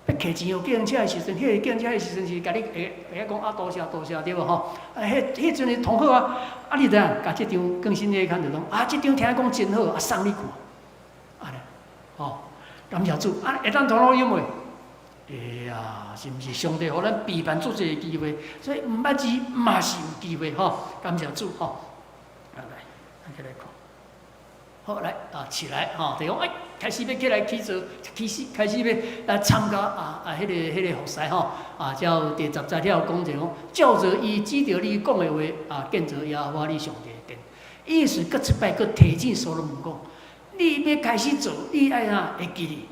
欲摕錢予計程車的時陣，彼個計程車的時陣是共你會會曉講啊多謝多謝對無吼？啊，彼彼陣是通好啊！啊，你知影？共這張更新月刊就講啊，這張聽講真好，啊送你看，按呢，吼，感謝主，啊會當傳福音袂？會啊，是毋是？上帝予咱備辦足濟機會，所以毋捌字嘛是有機會吼。感謝主吼。來，咱起來看。好，來啊，起來吼，就講哎，開始欲起來去做，開始開始欲來參加啊啊，彼個服侍吼啊，才有第十節了講者講，照著伊指著你講的話啊，建造耶和華你上帝的殿。意思閣一擺閣提醒所羅門講，你欲開始做，你愛按怎會記得，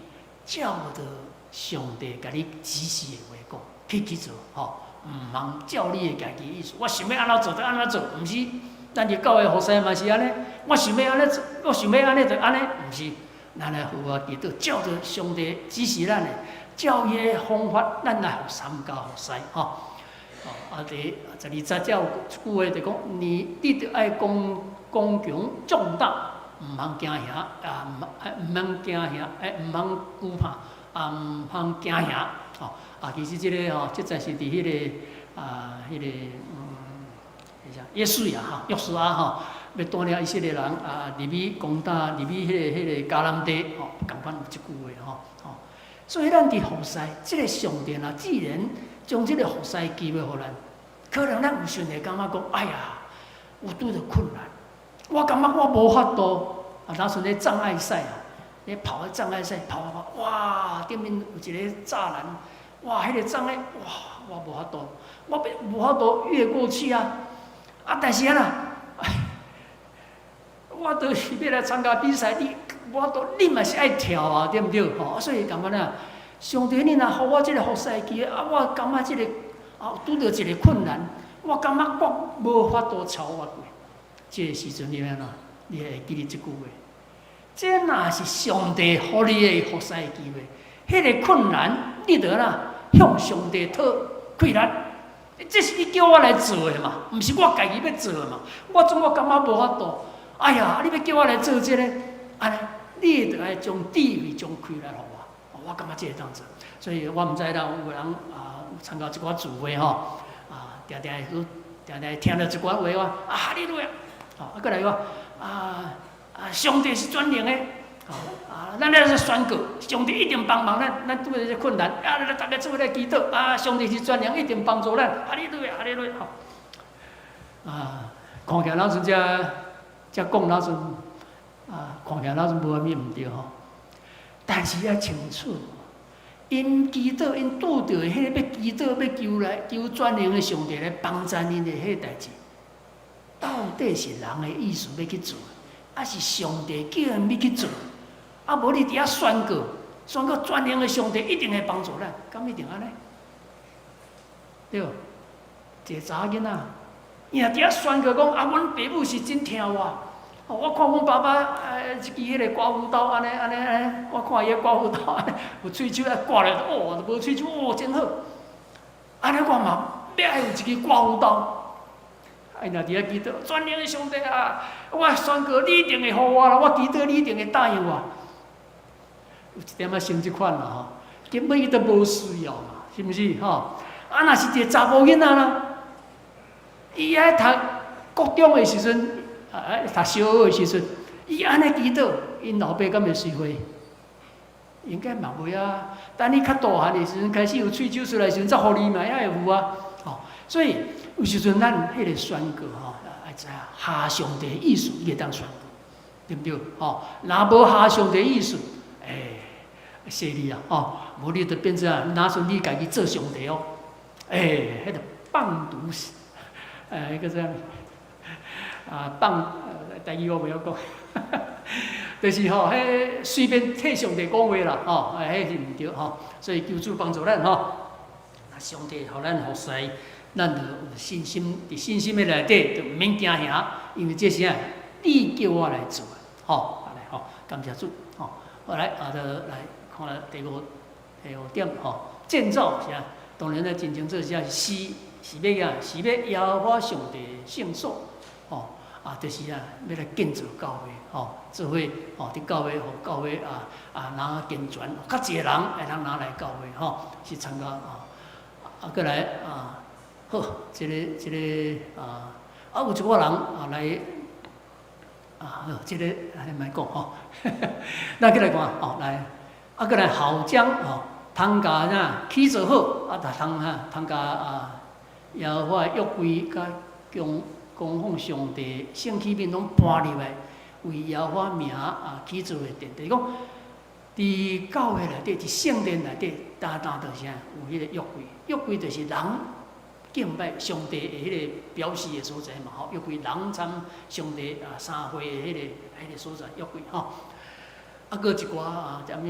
照著上帝共你指示的話講去去做吼，毋通照你的家己意思。我想欲按怎做就按怎做，毋是。咱佇教會服侍嘛是按呢，我想欲按呢做，我想欲按呢就按呢，毋是。咱來好好祈禱，照著上帝指示咱的，照伊的方法，咱來參加服侍吼。哦，啊，第十二節才有一句話就講，你著愛剛剛強壯膽，毋通驚嚇，啊，毋通驚嚇，欸，毋通懼怕，啊，毋通驚嚇。吼，啊，其實這個吼，這才是佇彼個啊，彼個嗯，啥約書亞吼，約書亞吼，欲帶領以色列人啊入去攻打，入去彼個迦南地吼，仝款有這句話吼吼。所以咱佇服侍，這個上帝啊，既然將這個服侍機會予咱，可能咱有時會感覺講，哎呀，有拄著困難，我感覺我無法度啊，若像咧障礙賽啊，咧跑彼障礙賽，跑跑跑，哇！頂面有一个柵欄，哇！彼個障礙，哇！我無法度，我欲無法度越過去啊！啊，但是按怎？我都是欲來參加比賽，你無法度，你嘛是愛跳啊，對毋對？吼，所以感覺哪？上帝，你若予我這个服侍機會，啊，我感覺這个啊拄著一个困難，我感覺我無法度超越過。這个時陣你欲按怎？你會記得這句話。這若是上帝予你的服侍機會，彼個困難，你著按怎向上帝討氣力。這是你叫我來做的嘛，毋是我家己欲做的嘛。我總我感覺無法度。哎呀，你欲叫我來做這个，按呢，你著愛將智慧、將氣力予我。我感覺這會當做，所以我毋知啦，有人啊參加一寡聚會吼，啊，定定會定定聽著一寡話，我啊哈利路亞，啊，閣來講啊啊，上帝是全能的，啊，咱咧宣告，上帝一定幫忙咱，咱拄著這困難，啊，咱逐家做伙來祈禱，啊，上帝是全能，一定幫助咱，哈利路亞，哈利路亞，啊，看起來老陣遮遮講老陣，啊，看起來老陣無啥物毋對吼。但是要清楚，𪜶祈禱，𪜶拄著彼个欲祈禱、欲求來求全能的上帝來幫助𪜶的彼个代誌，到底是人的意思欲去做，抑是上帝叫𪜶欲去做？啊，無你佇遐宣告，宣告全能的上帝一定會幫助咱，敢一定按呢？對無？一个查某囡仔，伊若佇遐宣告講啊，阮爸母是真疼我。我看阮爸爸一支彼个刮鬍刀按呢按呢按呢，我看伊个刮鬍刀按呢，有喙鬚啊刮咧，哦，無喙鬚哦，真好。按呢我嘛欲愛有一支刮鬍刀。啊，伊若佇遐祈禱，全能的上帝啊，我宣告你一定會予我啦，我祈禱你一定會答應我。有一點仔像這款啦吼，根本伊都無需要嘛，是毋是吼？啊，若是一個查某囡仔啦，伊愛讀國中的時陣，啊，讀小學的時陣，伊按呢祈禱，𪜶老爸敢會隨和？應該嘛袂啊。等你較大漢的時陣，開始有喙鬚出來時陣，才予你嘛，也會有啊。吼，所以有時陣咱彼個宣告吼，愛知影合上帝意思，你會當宣告，對毋對？吼，若無合上帝意思，欸，犀利啊！吼，無你就變做啊，若像你家己做上帝哦，欸，彼個放毒，欸，彼個啥物？啊，放，台語我袂曉講，就是吼，彼隨便替上帝講話啦，吼，欸，彼是毋對吼，所以求主幫助咱吼。啊，上帝予咱服侍，咱就有信心，佇信心的內底就毋免驚嚇，因為這是啥？你叫我來做的，吼，按呢吼，感謝主，吼，好來，啊，就來看第五點吼，建造是啥？當然咧，真清楚是啥？是欲啥？是欲耶和華上帝聖所，吼。啊，就是啊，欲來建造教會，吼，做伙吼，佇教會，予教會啊啊，人健全，較濟人會通拿來教會，吼，是參加啊，啊，閣來啊，好，這個啊，啊，有一寡人啊來，啊，好，這個按呢莫講吼，咱閣來看吼，來，啊，閣來後章吼，通共啥起造好，啊，通哈通共啊，耶和華約櫃佮供供奉上帝聖器皿攏搬入來，為耶和華名啊起造的殿。就是講，佇教會內底，佇聖殿內底，單單就是啥？有彼個約櫃，約櫃就是人敬拜上帝的彼個表示的所在嘛，吼。約櫃人參上帝啊三會的彼個所在，約櫃吼。啊，閣一寡啊，啥物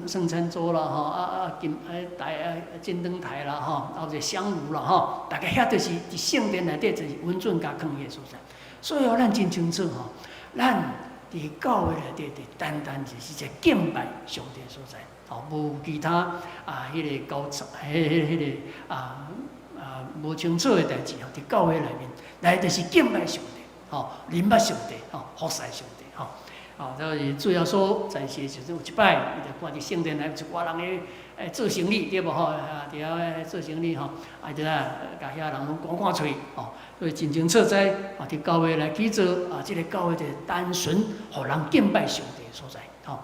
聖餐桌啦，吼，啊啊金啊台啊金燈臺啦，吼，啊有一個香爐啦，吼，大概遐就是佇聖殿內底就是允准共囥彼个所在。所以哦，咱真清楚吼，咱佇教會內底，就單單就是一個敬拜上帝所在，吼，無其他啊，彼個交錯，彼個啊啊無清楚的代誌吼，佇教會內面，來就是敬拜上帝，吼，認捌上帝，吼，服侍上帝，吼。哦，這是主耶穌在世時陣有一擺，伊就看佇聖殿內有一寡人咧欸做生意，對無吼？啊，佇遐做生意吼，啊，就啊，共遐人攏趕趕出去，吼，所以真清楚知，啊，佇教會來起造，啊，這个教會就是單純予人敬拜上帝的所在，吼。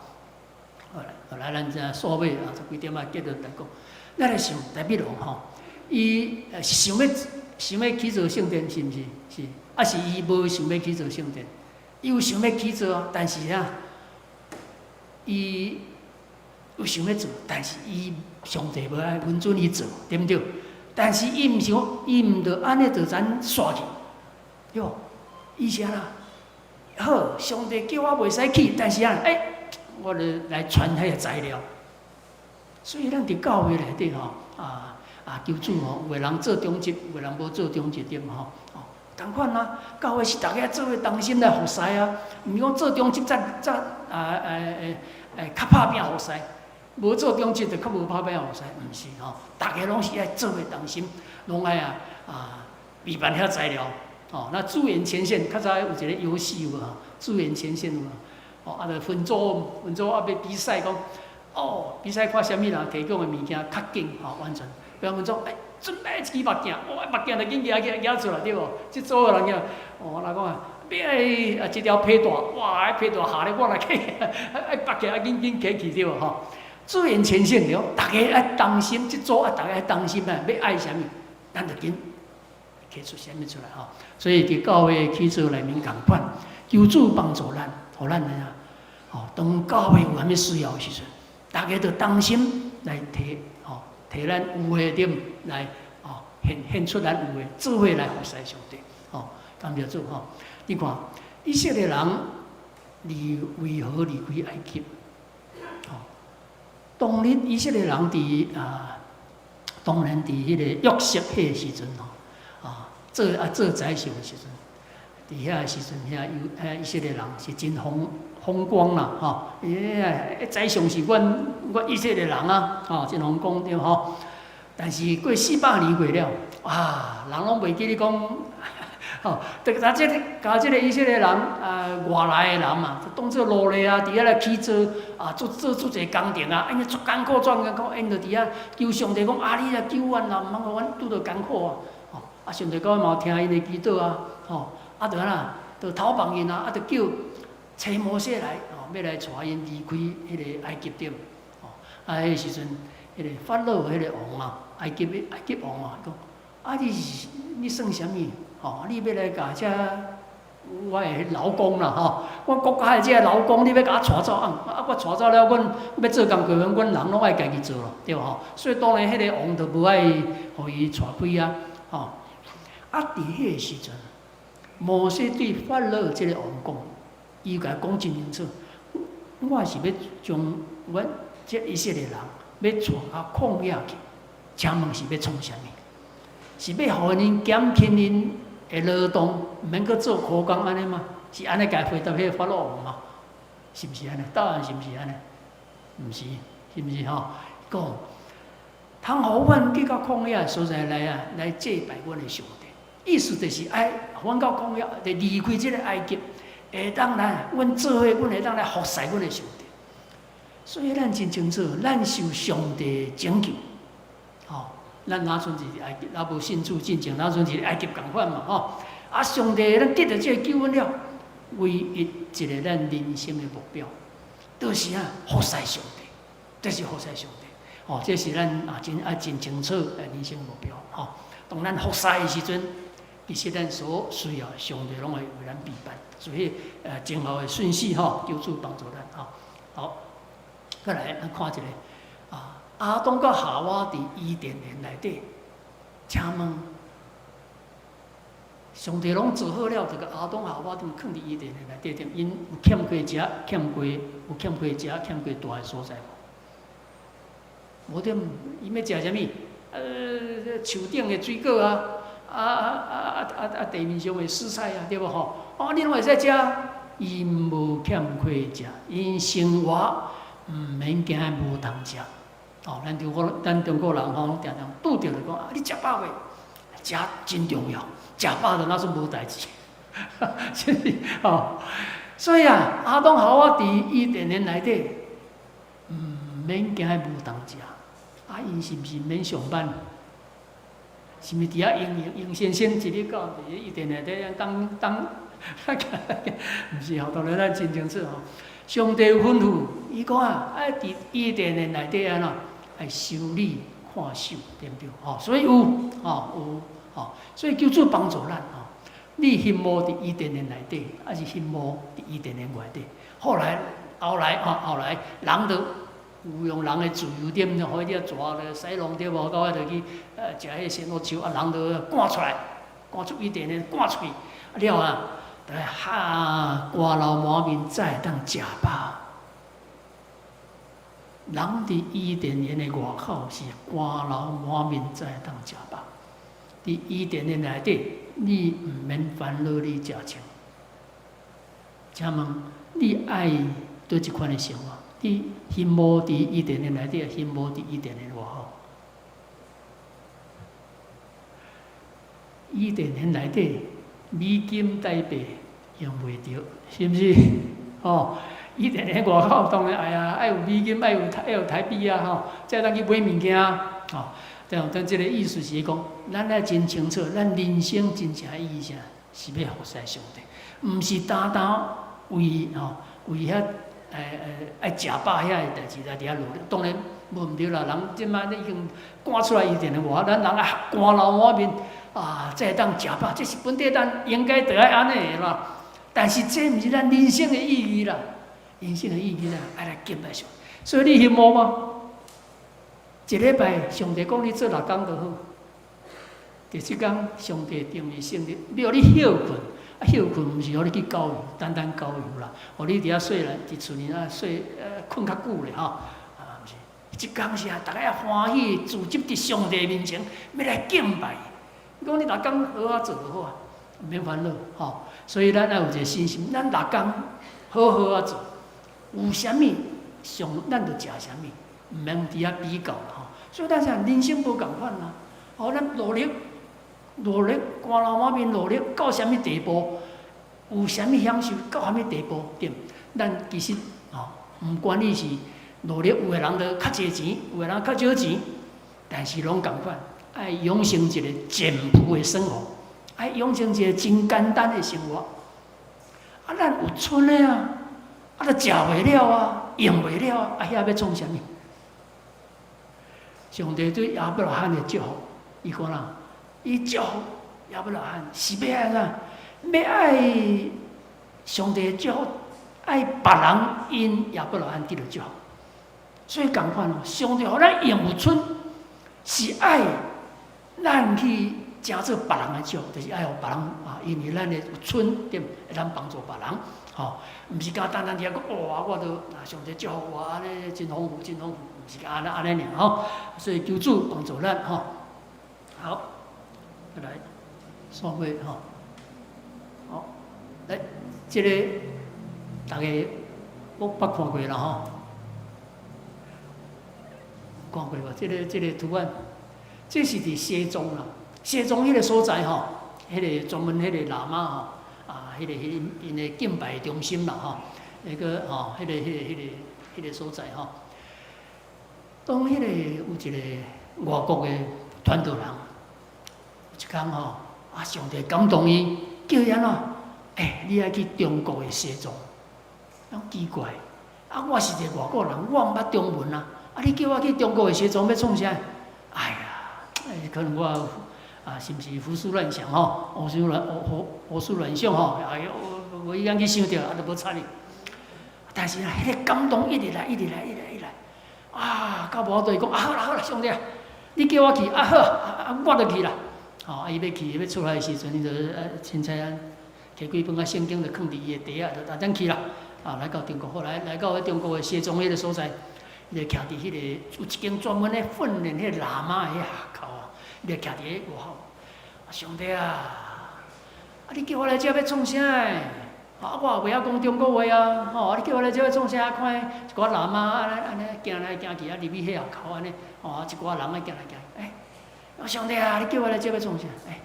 好來，後來咱這數尾啊，這幾點仔結論來講，咱來想大衛王吼，伊想欲起造聖殿，是毋是？是，抑是伊無想欲起造聖殿？伊有想欲起造啊，但是啊，伊有想欲做，但是伊上帝無愛允准伊做，對毋對？但是伊毋想，伊毋著按呢就按煞去，對無？伊是按怎？好，上帝叫我袂使去，但是啊，欸，我著來傳彼个材料。所以咱佇教會內底吼，求主吼，有的人做長執，有的人無做長執，對無吼？哦，仝款啊，教會是逐家做伙同心來服侍啊，毋是講做長執才才啊欸欸欸較拍拚服侍，無做長執就較無拍拚服侍，毋是吼，逐家攏是愛做伙同心，攏愛備辦遐材料。哦，那支援前線，較早有一个遊戲有無？支援前線有無？哦，啊，著分組分組啊，欲比賽講，哦，比賽看啥物人提供的物件較緊吼完全。比方講，欸，準備一支目鏡，哇，目鏡就緊舉舉舉出來對無？這組的人講，哦，人講啊，欲愛啊，這條皮帶，哇，彼皮帶下咧，我來去，愛目鏡愛緊緊提去對無吼？支援前線對，逐家愛同心，這組啊，逐家愛同心啊，欲愛啥物，咱就緊提出啥物出來吼。所以佇教會起做內面仝款，求主幫助咱，予咱啊，吼，當教會有啥物需要的時陣，逐家就同心來提，吼，提咱有的點來，吼，獻獻出咱有的，做伙來服侍上帝，吼，感謝主吼。你看，以色列人離為何離開埃及？吼，當日以色列人佇啊，當然佇彼個約瑟彼個時陣吼，做啊做宰相的時陣，佇遐個時陣，遐有遐以色列人是真風風光啦，吼！欸，宰相是阮阮以色列人啊，吼，真風光對吼。但是過400年過了，啊，人攏袂記得講，吼，就共這個共這个以色列人啊，外來的人嘛，就當做奴隸啊，佇遐來起做啊，做做做濟工程啊，按呢足艱苦，足艱苦，𪜶就佇遐求上帝講啊，你來救阮啦，毋通予阮拄著艱苦啊！吼，啊，上帝到尾嘛有聽𪜶的祈禱啊，吼，啊，就按怎，就頭放𪜶啊，啊，就叫揣摩西來，吼，欲來帶𪜶離開彼个埃及對，吼，啊，彼个時陣，彼个法老彼个王啊，埃及的埃及王啊，講，啊，你是你算啥物？吼，你欲來共這我的勞工啦，吼，我國家的這个勞工，你欲共我帶走啊？啊，我帶走了，阮欲做工課，阮阮人攏愛家己做咯，對無吼？所以當然，彼个王就無愛予伊帶開啊，吼。啊，佇彼个時陣，摩西對法老這个王講，伊共伊講真清楚，我是欲將阮這以色列人欲帶到曠野去，請問是欲創啥物？是欲予𪜶減輕𪜶的勞動，毋免閣做苦工按呢嗎？是按呢共回答彼个法老王嗎？是毋是按呢？答案是毋是按呢？毋是，是毋是吼？講，通予阮去到曠野的所在來啊，來祭拜阮的上帝。意思就是愛予阮到曠野，就離開這个埃及，會當來，阮做伙，阮會當來服侍阮的上帝。所以咱真清楚，咱受上帝拯救，吼，咱若陣是埃及，若無信主進前，若陣是埃及仝款嘛，吼。啊，上帝咱得著這个救恩了，唯一一个咱人生的目標，就是啊，服侍上帝，就是服侍上帝。吼，這是咱啊真啊真清楚的人生目標。吼，當咱服侍的時陣，其實咱所需要，上帝攏會為咱備辦。所以，前後的順序吼，求主幫助咱吼。好，閣來咱看一个啊，亞當佮夏娃佇伊甸園內底，請問上帝攏做好了，這個亞當夏娃踮囥佇伊甸園內底，踮𪜶有欠過食，欠過有欠過食，欠過蹛的所在無？無踮，𪜶欲食啥物？樹頂的水果啊，地面上的蔬菜啊，對無吼？哦，你攏會使食，𪜶無欠過食，𪜶生活毋免驚無通食。哦，咱中國人吼，攏定定拄著就講啊，你食飽未？食真重要，食飽就若算無代誌。是吼，所以啊，亞當夏娃佇伊甸園內底，毋免驚無通食。啊，𪜶是毋是免上班？是毋是佇遐閒閒閒仙仙一日到佇伊甸內底當當？毋是吼，當然咱真清楚吼。上帝有吩咐，伊講啊，愛佇伊甸園內底按怎？愛修理看守，對毋對？吼，所以有，吼有，吼，所以求主幫助咱吼。你希望佇伊甸園內底，抑是希望佇伊甸園外底？後來後來吼，後來人就有用人的自由點，予伊遮蛇咧使弄對無？到尾就去食彼個仙女樹，啊，人就趕出來，趕出伊甸園，趕出去，了啊，就哈汗流滿面才會當食飽。人佇伊甸園的外口是汗流滿面才會當食飽。佇伊甸園內底，你毋免煩惱你食穿。請問你愛佗一款的生活？你羨慕佇伊甸園內底，抑羨慕佇伊甸園外口？伊甸園內底美金台幣用袂著，是毋是？吼，伊甸園外口當然愛啊，愛有美金，愛有台幣啊，吼，才會當去買物件吼。但這个意思是講，咱愛真清楚，咱人生真正意義啥，是欲服侍上帝，毋是單單為吼為遐愛食飽遐个代誌來佇遐努力。當然無毋對啦，人這擺已經趕出來伊甸園外，咱人愛汗流滿面啊，才會當食飽，這是本底咱應該著愛按呢的啦。但是這毋是咱人生的意義啦，人生的意義啦，愛來敬拜上帝。所以你羨慕嗎？一禮拜上帝講你做六工就好，第七工上帝定義聖日，欲予你歇睏，啊歇睏毋是予你去郊遊，單單郊遊啦，予你佇遐睡咧，佇厝裡啊睡，睏較久咧吼，啊毋是，這工是啊，逐家愛歡喜聚集佇上帝面前，欲來敬拜伊。講你六工好好做就好啊，毋免煩惱吼。所以咱愛有一個信心，咱六工好好仔做，有啥物上咱就食啥物，毋免佇遐比較啦吼。所以咱啥人生無仝款啦，吼，咱努力努力，汗流滿面努力到啥物地步，有啥物享受到啥物地步，對毋？咱其實吼，毋管你是努力，有的人就較濟錢，有的人較少錢，但是攏仝款，愛養成一個簡樸的生活，愛養成一個真簡單的生活。啊，咱有賰的啊，啊，都食袂了啊，用袂了啊，啊，遐欲創啥物？上帝對亞伯拉罕的祝福，伊講啦，伊祝福亞伯拉罕是欲按怎？欲愛上帝祝福，愛別人因亞伯拉罕得著祝福。所以仝款哦，上帝予咱用有賰，是愛咱去成做別人的祝福，就是愛予別人啊，因為咱的有賰對，會當幫助別人，吼，毋是干單單佇遐講哇，我都啊上帝祝福我按呢真豐富，真豐富。是按呢按呢爾吼，所以求主幫助咱吼。好，來，煞尾吼。好，來，這个大家攏捌看過啦吼，看過無？這个圖案，這是佇西藏啦，西藏彼个所在吼，彼个專門彼个喇嘛吼，啊，彼个𪜶的敬拜中心啦吼，彼个吼，彼个所在吼。當彼個有一個外國的傳道人，有一工吼，啊，上帝感動伊，叫伊按怎？欸，你愛去中國的西藏，講奇怪，啊，我是一個外國人，我毋捌中文啊，啊，你叫我去中國的西藏欲創啥？哎呀，可能我啊，是毋是胡思亂想吼？胡思亂想吼？哎喲，無意間去想著，啊，就無睬伊。但是啊，彼個感動一直來，一直來，一直來，一直來。啊，到無法度伊講啊，好啦好啦，上帝啊，你叫我去啊好，啊我就去啦。吼，啊伊欲去，欲出來的時陣，伊就凊彩啊，提幾本仔聖經就囥佇伊的袋仔，就按怎去啦。啊，來到中國，後來來到彼中國的西藏彼個所在，伊就徛佇彼個有一間專門咧訓練彼個喇嘛的彼學校啊，伊就徛佇彼外口。上帝啊，啊你叫我來遮欲創啥？啊，我也袂曉講中國話啊！吼，啊，你叫我來遮欲創啥？看一寡喇嘛按呢按呢行來行去，啊，入去彼學校按呢，吼，啊，一寡人咧行來行去，欸，上帝啊，你叫我來遮欲創啥？欸，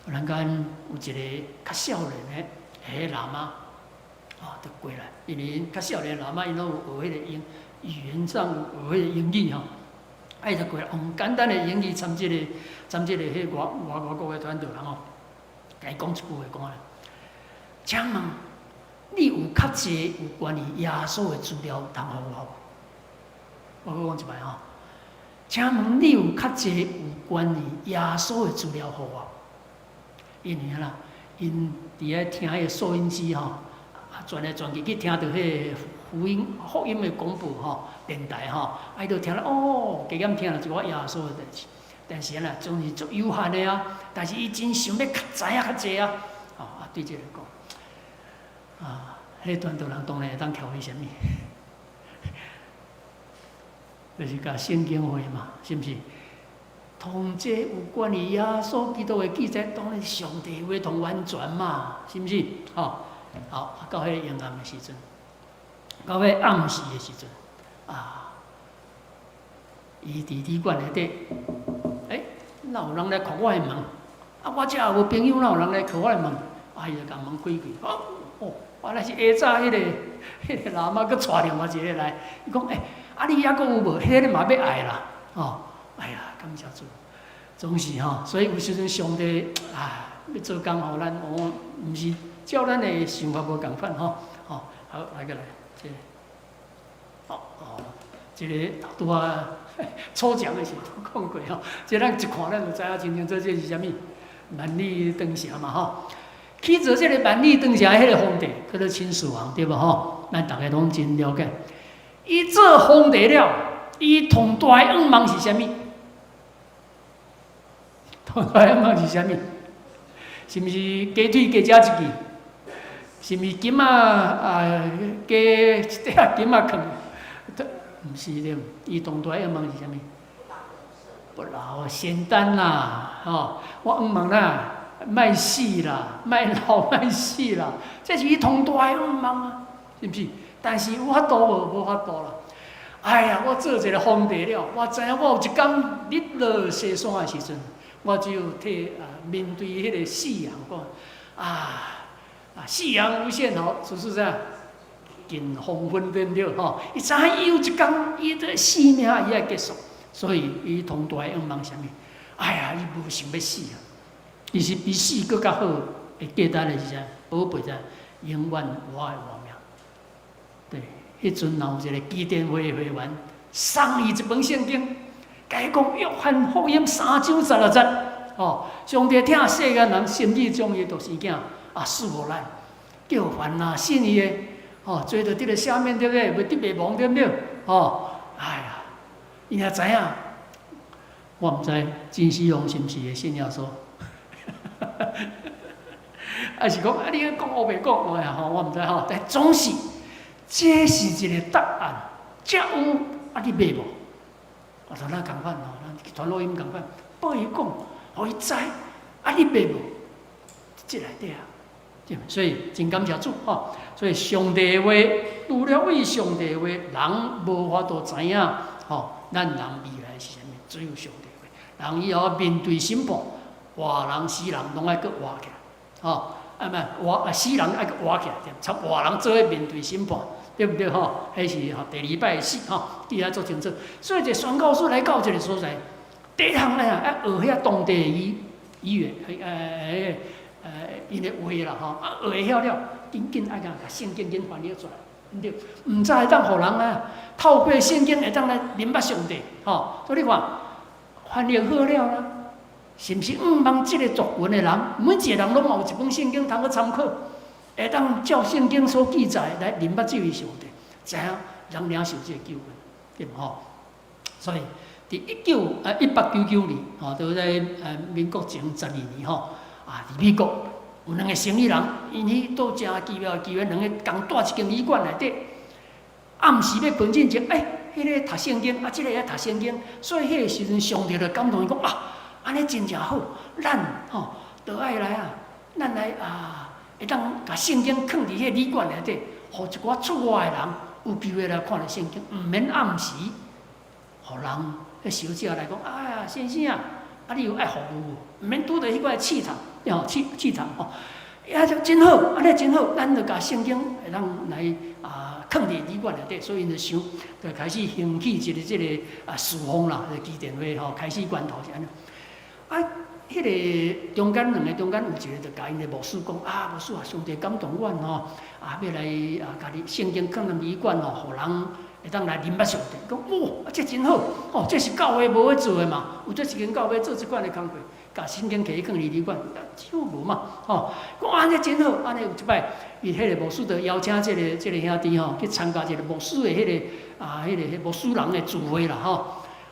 忽然間有一个較少年的彼个喇嘛，哦，就過來，因為𪜶較少年喇嘛，𪜶攏有學彼個英語言上學彼個英語吼，啊，伊就過來用簡單的英語參這個彼外國的傳道人吼，共伊講一句話，講啊。請問你有較濟有關於耶穌的資料通予我無？我閣講一擺吼。請問你有較濟有關於耶穌的資料予我？因為啦，𪜶佇遐聽彼个收音機吼，啊，轉來轉去去聽著彼个福音的廣播吼，電台吼，啊，伊就聽了哦，加減聽了一寡耶穌的代誌，但是呢，總是足有限的啊。但是伊真想欲較知影較濟啊，吼啊，對這個講，啊，彼個傳道人當然會當徛伊啥物？就是共聖經話嘛，是毋是？同這有關於耶穌基督的記載，當然上帝話同完全嘛，是毋是？吼，好，到彼個陰暗的時陣，到彼個暗時的時陣，啊，伊佇旅館內底，欸，哪有人來敲我的門？啊，我遮也無朋友，哪有人來敲我的門？啊，伊就共門開開，哦，哦，原來是下早彼個喇嘛閣帶另外一個來，伊講，欸，啊，你猶閣有無？彼個嘛欲愛啦，吼！哎呀，感謝主，總是吼，所以有時陣上帝啊，欲做工予咱，哦，毋是照咱的想法無仝款吼，吼，好，來過來，這個，哦哦，這個拄仔初講的時陣講過吼，這咱一看咱就知影清清楚這是啥物，萬里長城嘛吼。起造這個萬里長城彼個皇帝叫做秦始皇，對無吼？咱逐家攏真了解。伊做皇帝了，伊上大的願望是啥物？上大的願望是啥物？是毋是雞腿加食一支？是毋是金仔啊加一塊仔金仔囥？毋是對，伊上大的願望是啥物？不老仙丹啦，吼！我願望啦，莫死啦，莫老莫死啦，這是伊上大的願望啊，是毋是？但是有法度無？無法度啦。哎呀，我做一个皇帝了，我知影我有一工日落西山的時陣，我只有替啊面對彼個夕陽講啊啊，夕陽無限好，是不是這樣？近黃昏對毋對？吼，伊知影伊有一工，伊的生命伊愛結束，所以伊上大的願望啥物？哎呀，伊無想欲死啊！其實比死閣較好的價值的是啥？寶貝在永遠活的活命。對，彼陣若有一個基甸會會員送伊一本聖經，共伊講約翰福音三章十六節，吼，上帝疼世間人，甚至將伊獨生囝啊賜予咱，叫凡若信伊的，吼，做著得著赦免，對不對？袂得滅亡，對毋對？吼，哎呀，伊若知影，我毋知金希龍是毋是會信耶穌？還是講啊？你講烏白講，哎呀吼，我毋知吼，但總是這是一個答案，這有啊，你買無？我同咱仝款吼，咱傳福音仝款，報伊講，予伊知，啊，你買無？這內底啊，對，所以真感謝主吼。所以上帝的話，除了為上帝的話，人無法度知影吼。咱人未來是啥物？只有上帝話。人以後面對審判，活人死人攏愛閣活起來，吼，啊毋活啊死人愛閣活起來，參活人做伙面對審判，對毋對吼？彼是吼第二擺的死吼，記得足清楚。所以這宣教師來到這個所在，第一項咧啊，愛學遐當地的語言，𪜶的話啦吼，啊學會曉了，緊緊愛共聖經緊翻譯出來，對，毋知會當予人啊，透過聖經會當來認捌上帝，吼。所以你看，翻譯好了啦，是毋是向望這個族群的人，每一個人攏嘛有一本聖經通去參考，會當照聖經所記載來認捌這位上帝，知影人領受這個救恩，對無吼？所以，佇1899年，吼，都在民國前12年吼，啊，佇美國有兩個生意人，𪜶去佗誠奇妙的機緣，兩個仝蹛一間旅館內底，暗時欲睏進前，欸，彼個讀聖經，啊，這個也讀聖經，所以彼個時陣上帝就感動伊講啊，按呢真正好，咱吼著愛來啊，咱來啊，會當共聖經囥佇彼個旅館內底，予一寡出外的人有機會來看著聖經，毋免暗時，予人彼小姐來講，哎呀，先生啊，啊你有愛服務無？毋免拄著彼款試探，吼試試探吼，啊，這真好，按呢真好，咱就共聖經會當來啊，囥佇旅館內底，所以𪜶就想，就開始興起一個這個啊事奉啦，基甸會吼，開始源頭是按呢。啊，彼個中間兩个中間有一個就共𪜶的牧師講啊，牧師啊，上帝感動阮吼，啊，欲來啊，共你聖經囥佇旅館吼，予人會當來認捌上帝。講哇，這真好，哦，這是教會無咧做的嘛，有這一間教會做這款的工課。共聖經提去囥佇旅館，少無嘛，吼。講按呢真好，按呢有一擺，伊彼个牧師就邀請這個兄弟吼去參加一個牧師的彼個啊，彼個牧師人的聚會啦，吼。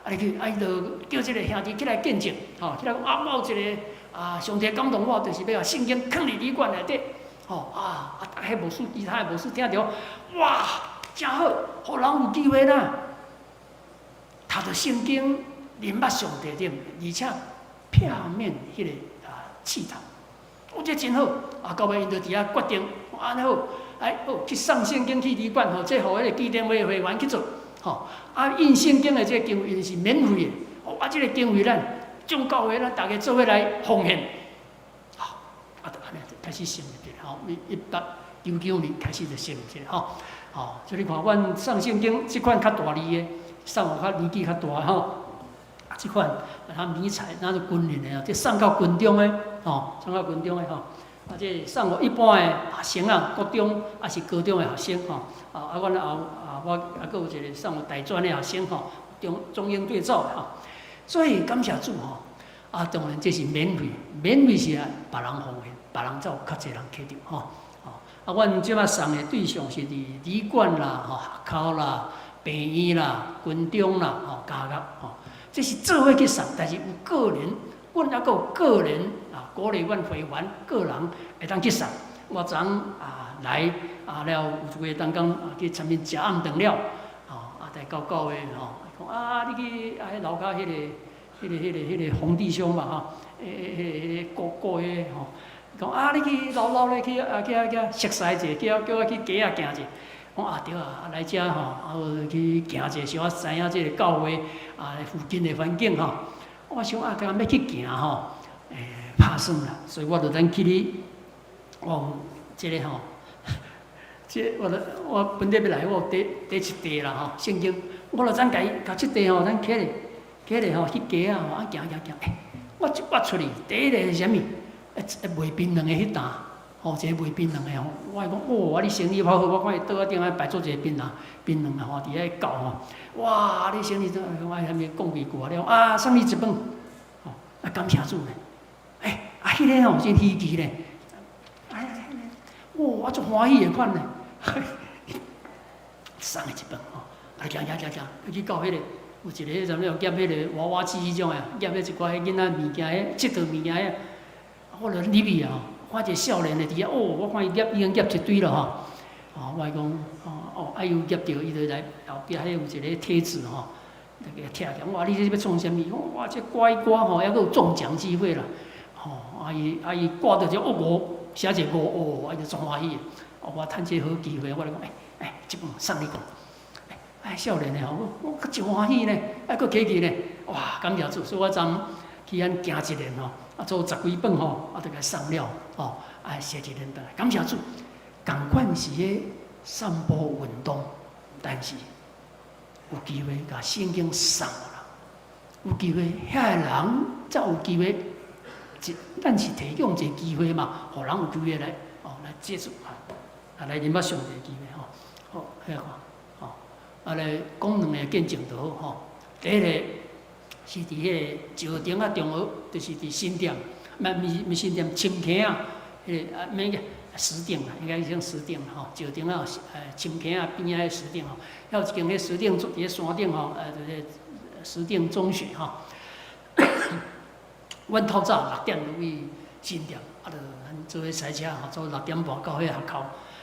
啊，你去，啊，伊就叫這個兄弟起來見證，吼，起來講啊，我有一個啊，上帝感動我，就是欲共聖經囥佇旅館內底，吼啊啊！彼牧師其他的牧師聽著，哇，誠好，予人有機會啦，讀著聖經，認捌上帝點，而且避免彼個啊試探，我這真好。啊，到尾𪜶就佇遐決定，按呢好，哎，好去送聖經去旅館，吼，這予彼個基甸會會員去做，吼，啊，印聖經的這個經費是免費的，哦，啊，這個經費咱眾教會咱逐家做伙來奉獻，好，啊，就按呢就開始成立吼，1899年開始就成立這個吼，吼，所以你看，阮送聖經這款較大字的，送予較年紀較大吼，啊，這款啊，迷彩那是軍人的啊，這送到軍中的，吼，送到軍中的吼，啊，這送予一般的學生啊，國中抑是高中的學生吼，啊，啊，阮後啊，我啊，閣有一個送予大專的學生吼，中中英對照吼，所以感謝主吼，啊，當然這是免費，免費是啊，別人奉獻，別人才有較濟人揢著吼，吼，啊，阮這擺送的對象是佇旅館啦、吼學校啦、病院啦、軍中啦、吼監獄吼，這是做伙去送，但是有個人，阮猶閣有個人啊，鼓勵阮會員個人會當去送。我昨昏啊來啊了，有一個當講啊去參面食暗頓了，吼啊，在到教會吼，講啊你去啊彼樓跤彼個洪弟兄嘛吼，彼個顧顧彼吼，講啊你去老老咧去啊去啊去熟似者，叫叫我去街仔行者。講啊對啊，來遮吼，啊去行者，小可知影這個教會啊附近的環境吼。我想啊，敢欲去行吼，拍算啦，所以我就等去你，我有這個吼，這我就我本來欲來，我有帶帶一袋啦吼，聖經，我就等共伊共這袋吼，咱起來起來吼去街仔吼，啊行行行，欸，我一挖出去，第一個是啥物？賣檳榔的彼擔，吼，一個賣檳榔的吼，我講哦，啊你生意好好，我看伊桌仔頂仔擺做一個檳榔，檳榔吼，佇遐搞吼，哇，你生意做，我啥物講幾句啊了，啊，送你一本，吼，啊感謝主呢，欸，啊彼個吼真稀奇咧，哎，哇，我足歡喜的款呢，送伊一本吼，啊行行行行，去到彼個有一個啥物夾彼個娃娃機彼種的，夾彼一寡彼囡仔物件，彼佚佗物件彼，我就入去啊，看一個少年的佇遐，哦，我看伊夾已經夾一堆了吼，哦，我講，哦哦，啊伊有夾著，伊就來後壁彼有一個貼紙吼，就共貼起來。我話你這欲創啥物？講哇，這掛一掛吼，猶閣有中獎機會啦，吼，啊伊啊伊掛著這哦五，寫一個五，哦，伊就足歡喜的。哦，我趁這個好機會，我就講，欸欸，這本送你講，哎，少年的吼，我閣真歡喜呢，啊，閣記起呢，哇，感謝主，所以我昨昏去遐行一輪吼，啊，做十幾本吼，啊，就共送了，吼，啊，寫一輪轉來，感謝主，仝款是咧散步運動，但是有機會共聖經送予人，有機會遐个人才有機會，咱是提供一個機會嘛，予人有機會來，哦，來接觸啊，啊，來認捌上帝的機會吼，好，遐看，吼，啊來講兩個見證就好吼。第一個是佇彼個石碇仔中學，就是佇新店，毋毋毋新店深坑仔，彼個啊免個石碇啦，應該講石碇吼，石碇仔深坑仔邊仔彼石碇吼，遐有一間彼石碇佇咧山頂吼，就是石碇中學吼。阮透早六點就去新店，啊，就咱做伙駛車吼，做6點半到彼學校，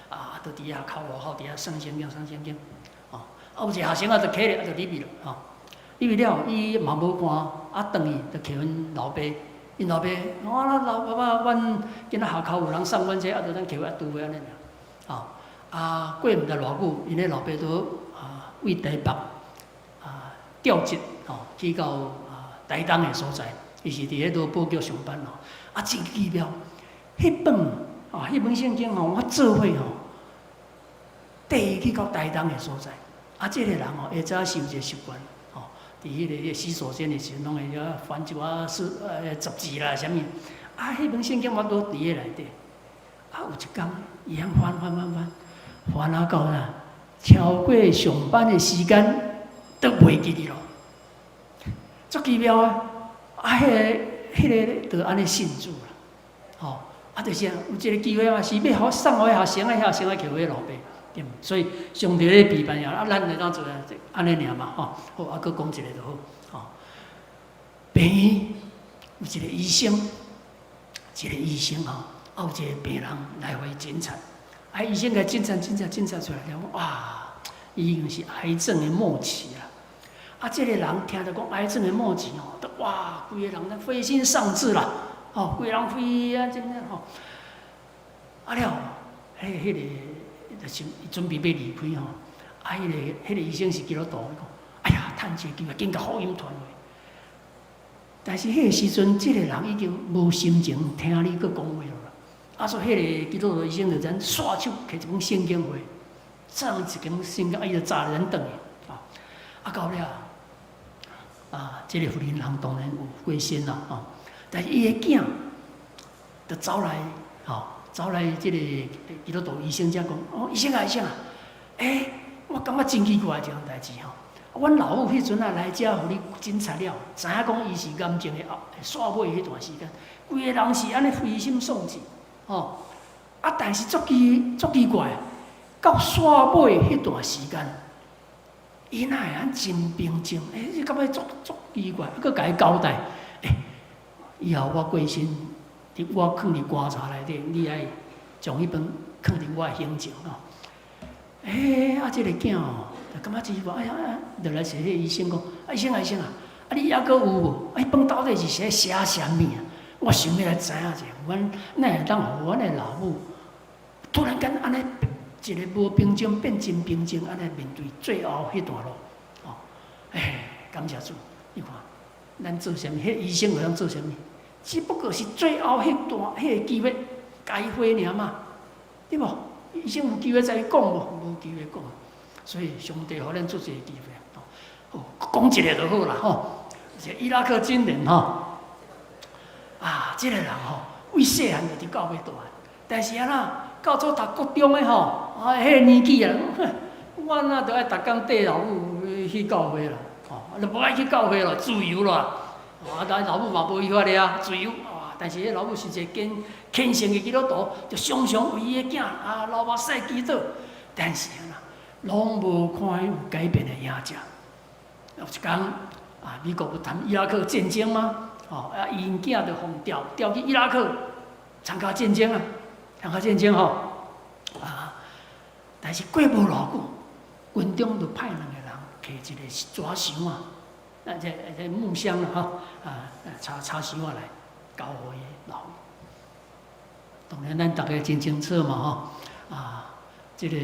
啊，就佇學校外口佇遐送聖經送聖經，吼，啊，有一個學生啊，就起來，啊，就入去了，吼，入去了，伊嘛無寒，啊，轉去就揢阮老爸，𪜶老爸，我老爸爸，阮今仔學校有人送阮這，啊，就咱揢來拄會按呢爾，吼，啊，過毋知偌久，𪜶的老爸都啊，為台北啊調職，吼，去到啊台東的所在。伊是佇彼勞保局上班吼，啊，真奇妙，彼本啊，彼本聖經吼，我做伙吼，帶伊去到台東的所在。啊，這個人吼，下早是有一個習慣，吼，佇彼個洗手間的時陣，攏會遐翻一寡書雜誌啦，啥物。啊，彼本聖經我都佇彼內底。啊，有一工，伊通翻翻翻翻，翻啊到啦，超過上班的時間，都袂記得咯，足奇妙啊！啊，彼個彼个就按呢信主啦，吼，啊，就是有一个機會嘛，是欲予送予彼學生，彼學生愛揢予老爸，對毋？所以上帝咧備辦啊，咱會當做啊，按呢爾嘛，吼。好，啊，閣講一个就好，吼。病院有一個醫生，一個醫生吼，啊，有一個病人來予伊診察，啊，醫生共診察、診察、診察出來了，哇，伊已經是癌症的末期啦。啊，這個人聽著講癌症的末期吼，都哇，規个人都灰心喪志啦，吼，規个人灰啊，真正吼。啊了，彼個就是準備欲離開吼，啊，彼個醫生是基督徒，伊講，哎呀，趁這個機會，緊共福音傳落。但是彼個時陣，這個人已經無心情聽你閣講話啦。啊，所以彼個基督徒醫生就怎刷手摕一本聖經回，送一本聖經，啊，伊就早人轉去，啊，啊到了，啊，這個婦人人當然有過身啦，吼，但是伊的囝就走來，吼，走來這個基督徒醫生遮講，哦，醫生啊，醫生啊，欸，我感覺真奇怪一項代誌吼。阮老母彼陣啊來遮予你診察了，知影講伊是癌症的後煞尾彼段時間，規个人是按呢灰心喪志，吼。啊，但是足奇怪，到煞尾彼段時間，伊哪會按真平靜？欸，你感覺足奇怪，閣共伊交代，欸，以後我過身，佇我囥佇棺材內底，你愛將彼本囥佇我的胸前吼。欸，啊，這個囝吼，就感覺真奇怪，哎呀，就來找彼個醫生講，啊，醫生啊，醫生啊，啊，你猶閣有無？啊，彼本到底是寫啥物啊？我想欲來知影者，阮哪會當予阮的老母突然間按呢一个無平靜變真平靜，按呢面對最後彼段路，哦，欸，感謝主，你看，咱做啥物？彼醫生會當做啥物？只不過是最後彼段彼个機會，共伊回爾嘛，對無？醫生有機會再講無？無機會講，所以上帝予咱做這個機會，哦，講一个就好啦，吼。是伊拉克軍人吼，啊，這個人吼，為細漢就佇教會大漢，但是按怎到做讀國中的吼，啊，彼个年紀啊，我哪著愛逐工綴老母去教會啦，吼，就無愛去教會咯，自由啦，啊，但老母嘛無伊法咧啊，自由啊，但是彼老母是一個堅虔誠的基督徒，就常常為伊的囝啊流目屎祈禱，但是啊，攏無看伊有改變的影跡。有一工啊，美國有談伊拉克戰爭嗎？哦，啊，𪜶囝就予調去伊拉克參加戰爭啊，參加戰爭吼，啊，但是過無偌久，軍中就派兩個人提一個紙箱啊，啊，這木箱啦，吼，啊，柴箱仔來交予伊老母。當然，咱逐家真清楚嘛，吼，啊，這個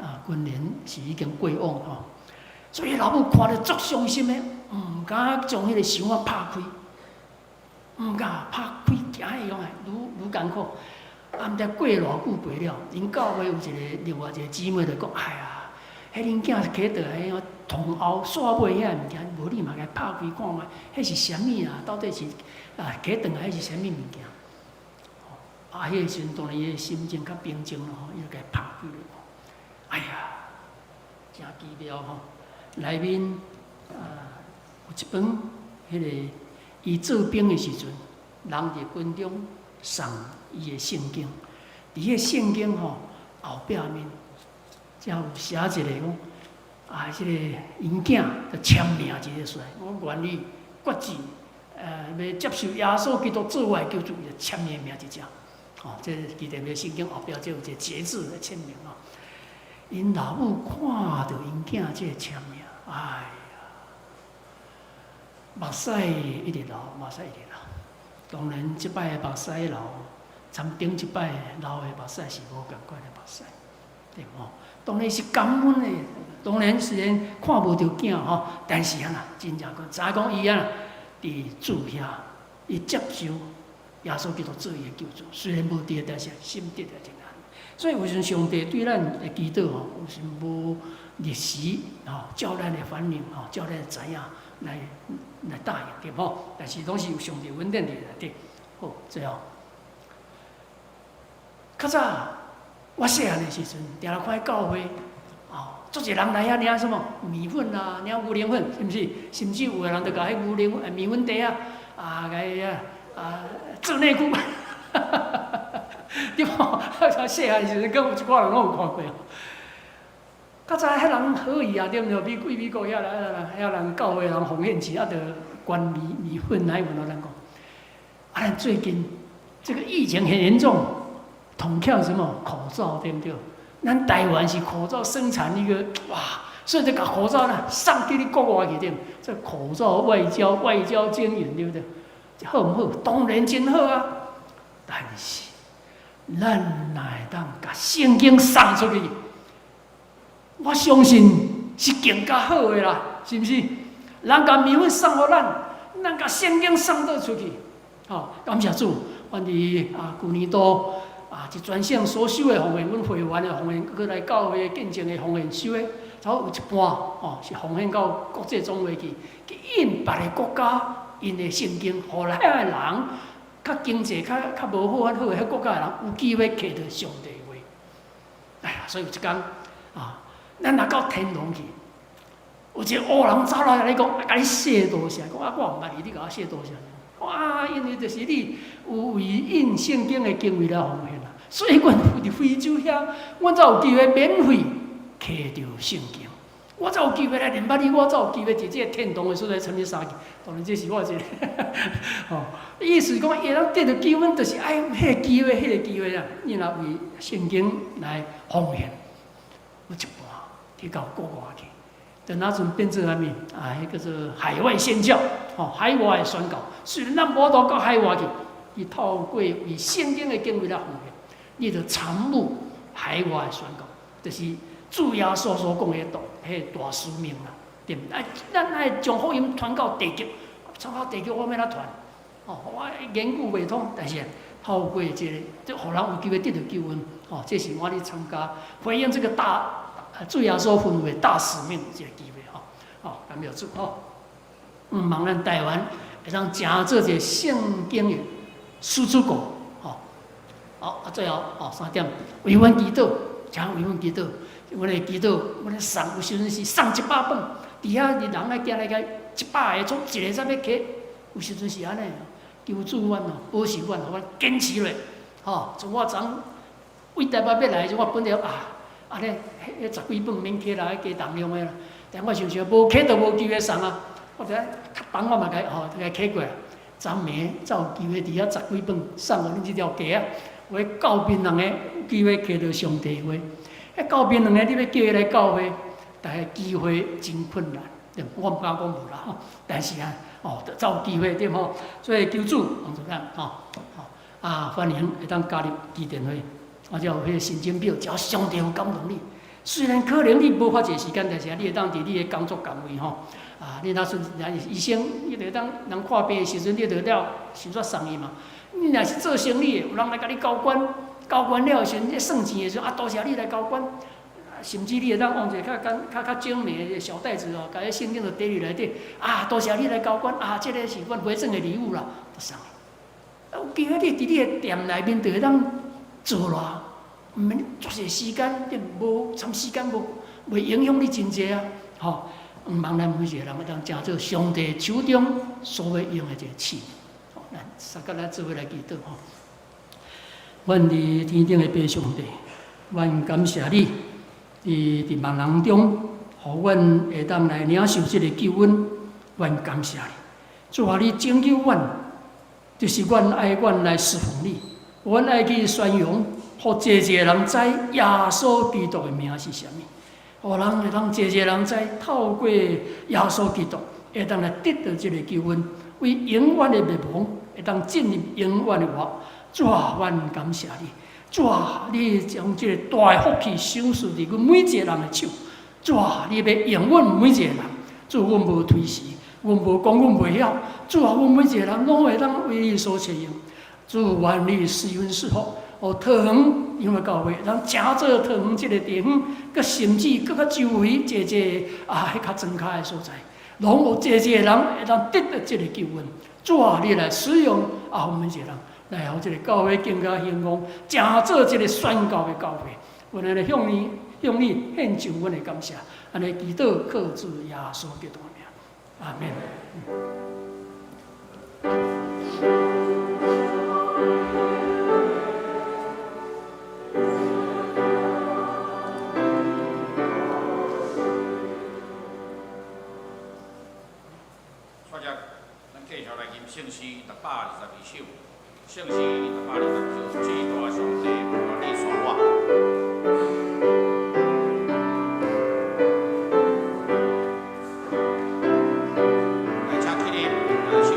啊軍人是已經過往吼，所以老母看著足傷心的，毋敢將彼個箱仔拍開，毋敢拍開，驚彼樣啊，愈愈艱苦。啊，毋知過偌久過了，𪜶教會有一個另外一個姊妹就講：哎呀，彼恁囝提倒來彼銅後煞尾遐物件，無你嘛共拍開看覓，彼是啥物啊？到底是啊，提轉來彼是啥物物件？啊，彼个時陣當然伊的心情較平靜咯，吼，伊就共拍開來看。哎呀，誠奇妙吼！內面啊有一本彼个伊做兵的時陣，人佇軍中送伊的聖經，佇彼個聖經吼後壁面，才有寫一个講啊，這個𪜶囝就簽名一個出來，我願意決志，欲接受耶穌基督做我的救主，就簽伊的名佇遮。哦，這記得聖經後壁這有一個節制的簽名哦。𪜶老母看著𪜶囝這個簽名，哎呀，目屎一直流，目屎一直流。當然，這擺的目屎流，參頂一擺流的目屎是無仝款的目屎，對無？當然是感恩的，當然雖然看無著囝吼，但是啊，真正講，知影講伊啊，佇主遐，伊接受耶穌基督做伊的救主，雖然無佇，但是心得著平安。所以有時上帝對咱的祈禱吼，有時無立時吼，照咱的反應吼，照咱的知影來答應對無？但是攏是有上帝恩典佇內底。好，最後，較早我細漢的時陣，定定看教會，哦，足濟人來遐領什麼麵粉啊，領牛奶粉，是毋是？甚至有的人就共彼牛奶麵粉袋仔啊，共伊啊，啊做內褲，對無？細漢時陣，閣有一寡人攏有看過。較早彼人好意啊，對毋對？美國遐來遐人教會人奉獻錢，啊，著捐米粉奶粉咯，咱講。啊，咱最近這個疫情很嚴重，統欠什麼口罩，對毋對？咱台灣是口罩生產一個哇，所以就共口罩呢送去你國外去對毋？這口罩外交外交經營，對不對？好毋好？當然真好啊！但是咱若會當共聖經送出去，我相信是更加好的啦，是毋是？人共麵粉送予咱，咱共聖經送倒出去，吼！感謝主，阮佇啊舊年度啊，一全省所收的奉獻，阮會員的奉獻，閣來教會見證的奉獻收的，差不多有一半哦，是奉獻到國際總會去，去印別个國家𪜶的聖經，予遐的人較經濟較無好較好的彼國家的人有機會挾著上帝話。哎呀，所以有一工啊，咱若到天堂去，有一個烏人走來共你講，啊，共你說多謝，講啊，我毋捌你，你共我說多謝。講啊，因為就是你有為印聖經的經費來奉獻啦，所以阮佇非洲遐，阮才有機會免費挾著聖經。我才有機會來認捌你，我才有機會佇這個天堂的所在參與相見。當然，這是我一個吼，意思講，伊通得著救恩，就是愛彼個機會，彼個機會啊！你若為聖經來奉獻，有一半去到國外去。等那陣變做啥物啊？彼叫做海外宣教，吼，海外的宣教。雖然咱無法度到海外去，伊透過為聖經的經費來奉獻，你就參與海外的宣教，就是主耶穌所講的大彼個大使命啦，對毋？啊，咱愛將福音傳到地極，傳到地極我欲按怎傳？哦，我言語袂通，但是透過這個，這予人有機會得著救恩，哦，這是我咧參加回應這個大主耶穌吩咐的大使命這個機會，吼，哦，感謝主，吼，望咱台灣會當成做一個聖經的輸出國，吼，好，啊，最後，哦，三點，為阮祈禱，請為阮祈禱，阮會祈禱，阮咧送有時陣是送100本，佇遐人愛行來個100個，總一個才欲揢，有時陣是按呢，求主阮哦，保守阮，予阮堅持落，吼，像我昨為台北欲來的時，我本來啊，按呢，彼十幾本免揢啦，加重量的啦，但我想想無揢就無機會送啊，我就較重我嘛共吼，共揢過來。昨暝才有機會佇遐十幾本送予恁這條街仔，有教邊兩個有機會揢著上帝話，彼教邊兩个你欲叫伊來教會，但是機會真困難，對，我毋敢講無啦，吼，但是啊，哦，才有機會對無？所以求主幫助咱，吼，吼啊，歡迎會當加入基甸會，或者有彼個申請表，只要上帝有感動你，雖然可能你無遐濟時間，但是你會當佇你的工作崗位吼，啊，你若說若是醫生，你就會當人看病的時陣，你就了先煞送伊嘛。你若是做生意的，有人來共你交關，交關了的時陣，算錢的時陣，啊，多謝你來交關。甚至你會當放一个較簡、較較精美的小袋子哦，共彼聖經就提入內底。啊，多謝你來交關，啊，這个是阮回贈的禮物啦，就送。有機會你佇你的店內面就會當做啦，毋免足濟時間，對無長時間無袂影響你真濟啊，吼。毋望咱每一個人會當成做上帝手中所欲用的一個器皿。咱三個來做伙來祈禱吼。阮佇天頂的父上帝，阮感謝你，佇萬人中，予阮會當來領受這個救恩，阮感謝你。主啊，你拯救阮，就是阮愛阮來侍奉你，阮愛去宣揚，予濟濟人知耶穌基督的名是啥物。予人會當濟濟人知，透過耶穌基督，會當來得著這個救恩，為永遠的滅亡，會當進入永遠的活。主啊，阮感謝你。主啊，你將這個大的福氣賞賜佇阮每一個人的手。主啊，你欲用阮每一個人。主，阮無推辭，阮無講，阮袂曉。主啊，阮每一個人攏會當為你所使用。主，願你賜恩賜福。予桃園因為教會，咱誠做桃園這個地方，閣甚至閣較周圍濟濟啊，彼較莊跤的所在，攏有濟濟人會當得著這個救恩。主啊，你來使用啊，阮每一個人來予這個教會更加興旺，誠做這個宣教的教會。阮來向你獻上阮的感謝，按呢祈禱靠主耶穌基督的名，阿門。繼續來吟聖詩622首，聖詩622首，至大上帝願你帶我。來，請起立，來唱。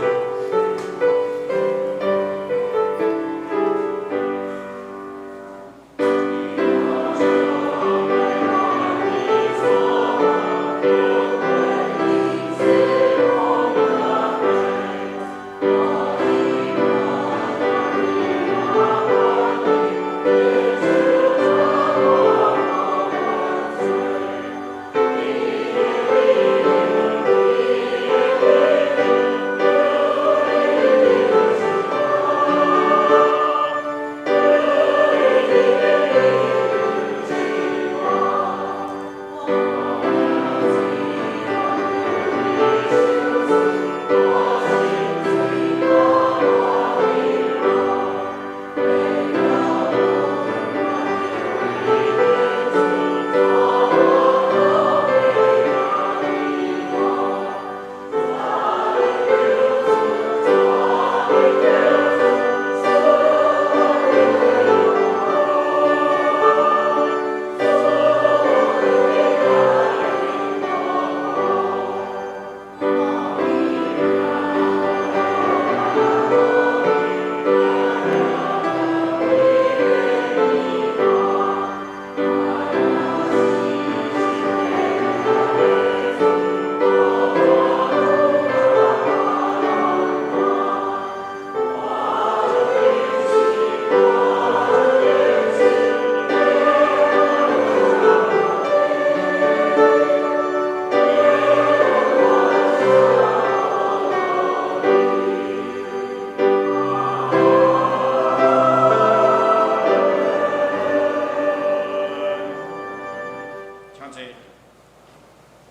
請坐，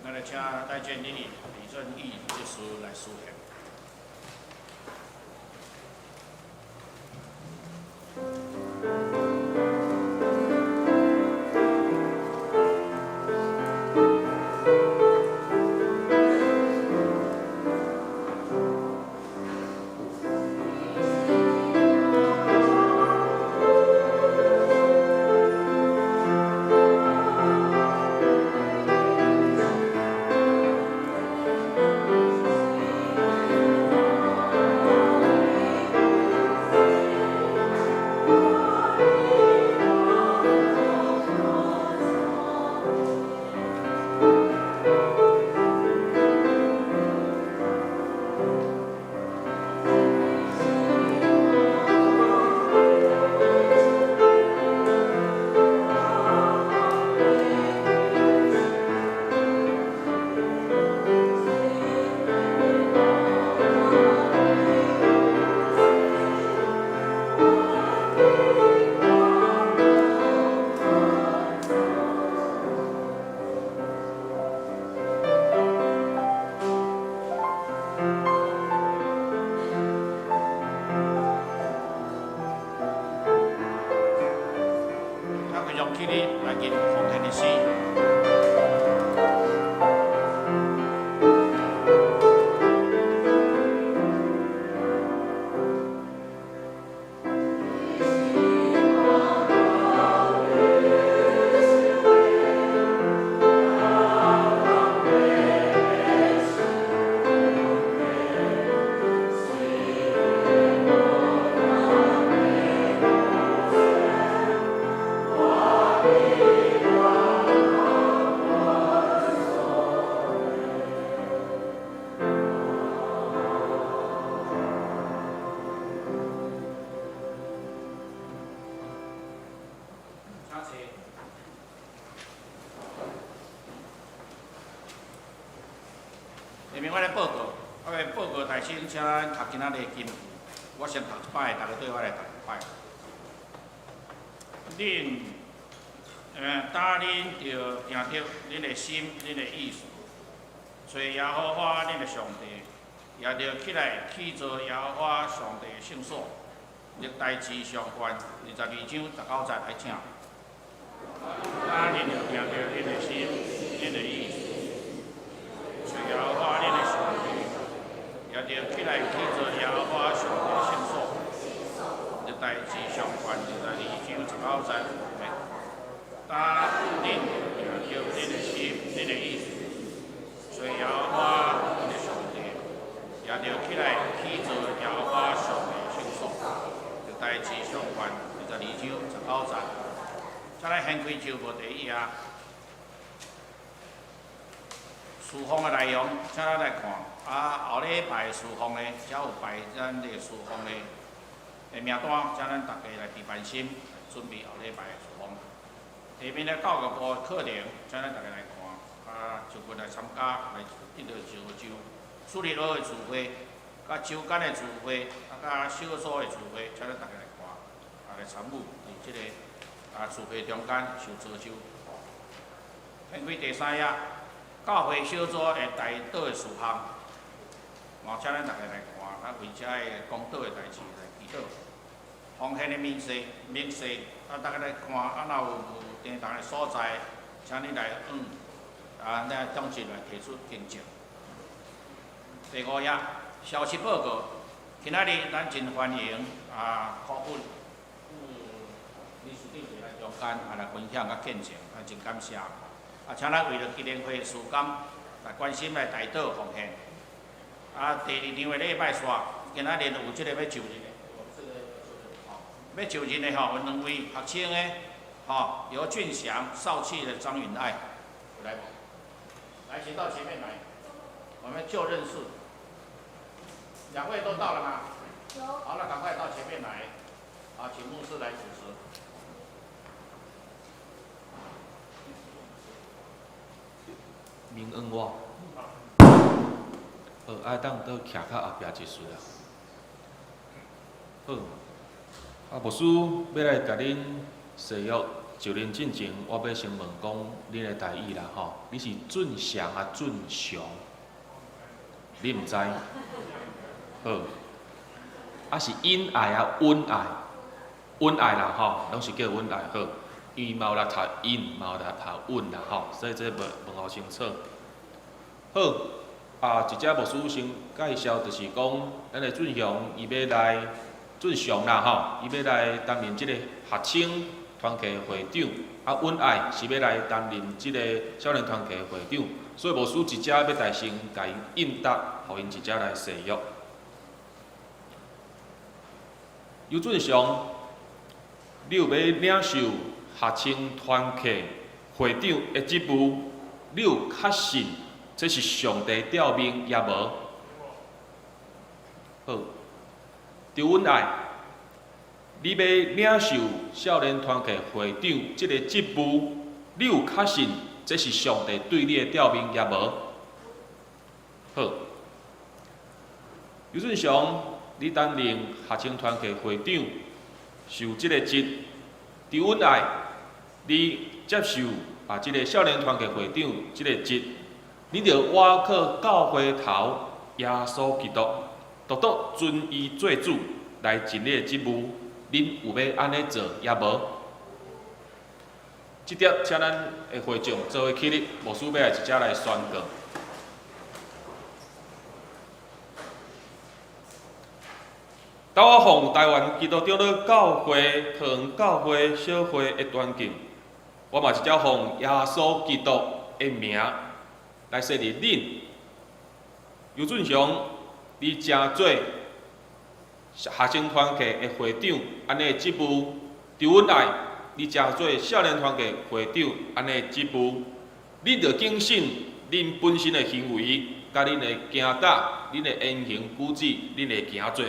咱來請戴建立、李正義律師來書獻。請繼續起立來吟奉獻的詩。請坐。下面我來報告，我來報告大先，請咱讀今仔日的經文。我先讀一擺，逐家綴我來讀一擺。恁，當恁著定著恁的心、恁的意思，揣耶和華恁的上帝，也著起來去造耶和華上帝的聖所。歷代志上卷22章19節來請。當恁著定著恁的心、恁的意思，揣耶和華恁的上帝，也著起來。來起造耶和華上帝聖所。歷代志上卷22章19節。答恁也著恁的心、恁的意思，揣耶和華恁的上帝，也著起來起造耶和華上帝聖所。歷代志上卷22章19節。再來掀開舊約第一頁，事奉的內容，請咱來看。啊，後禮拜事奉的，才有排咱這個事奉的的名單，請咱大家來備辦心，來準備後禮拜的事奉。下面的教育部課程，請咱大家來看，啊，就過來參加，來得到招招。主日學的聚會，佮週間的聚會，啊，佮小組的聚會，請咱大家來看，啊，來參與佇這個聚會中間受造就。掀開第三頁，教會小組的代禱的事項，嘛，請咱大家來看，啊，為這個講道的代誌來祈禱。奉獻的明細，明細，啊，大家來看，啊，若有有佇仝的所在，請你來啊，咱長執來提出更正。第五頁，消息報告，今仔日咱真歡迎啊，柯本副理事長佇咱中間啊來分享佮見證，咱真感謝。啊，請咱為著基連會事工來關心來代禱奉獻。啊，第二場的禮拜煞，今仔日有這個欲就任的，欲就任的吼，有兩位學生的，吼，尤俊祥、少氣的張允愛，有來無？來，請到前面來，我們就認識。兩位都到了嗎？有。好，那趕快到前面來，好，請牧師來主持。明恩我，好，愛當倒徛較後壁一絲啦。好，啊，牧師欲來共恁誓約就任進前，我欲先問講恁的台語啦吼，你是俊祥啊俊祥？你毋知？好，啊是恩愛啊恩愛，恩愛啦吼，攏是叫恩愛好，因為嘛有人讀恩，嘛有人讀允啦吼，所以這無問予清楚。好，啊，一隻牧師先介紹，就是講咱的俊雄伊欲來俊雄啦吼，伊欲來擔任這个學生團契會長，啊，允愛是欲來擔任這个少年團契會長，所以牧師一隻欲代先共𪜶應答，予𪜶一隻來誓約。尤俊雄，你有欲領受學生團契會長的職務？你有確信這是上帝召命抑無？好，張允愛，你欲領受少年團契會長這個職務？你有確信這是上帝對你的召命抑無？好，尤俊雄，你擔任學生團契會長，受這個職；張允愛，你接受啊這個少年團契會長這個職，你著倚靠教會頭耶穌基督，獨獨尊伊做主來盡你的職務。恁有欲按呢做抑無？這點請咱的會眾做伙起立，牧師欲來一齊來宣告。當我奉台灣基督長老教會桃園教會小會的尊敬，我嘛一隻奉耶穌基督的名來誓認恁。尤俊雄，你成做學生團契的會長，按呢職務；張允愛，你成做少年團契會長，按呢職務。恁著謹慎恁本身的行為，佮恁的行踏、恁的言行舉止、恁的行做。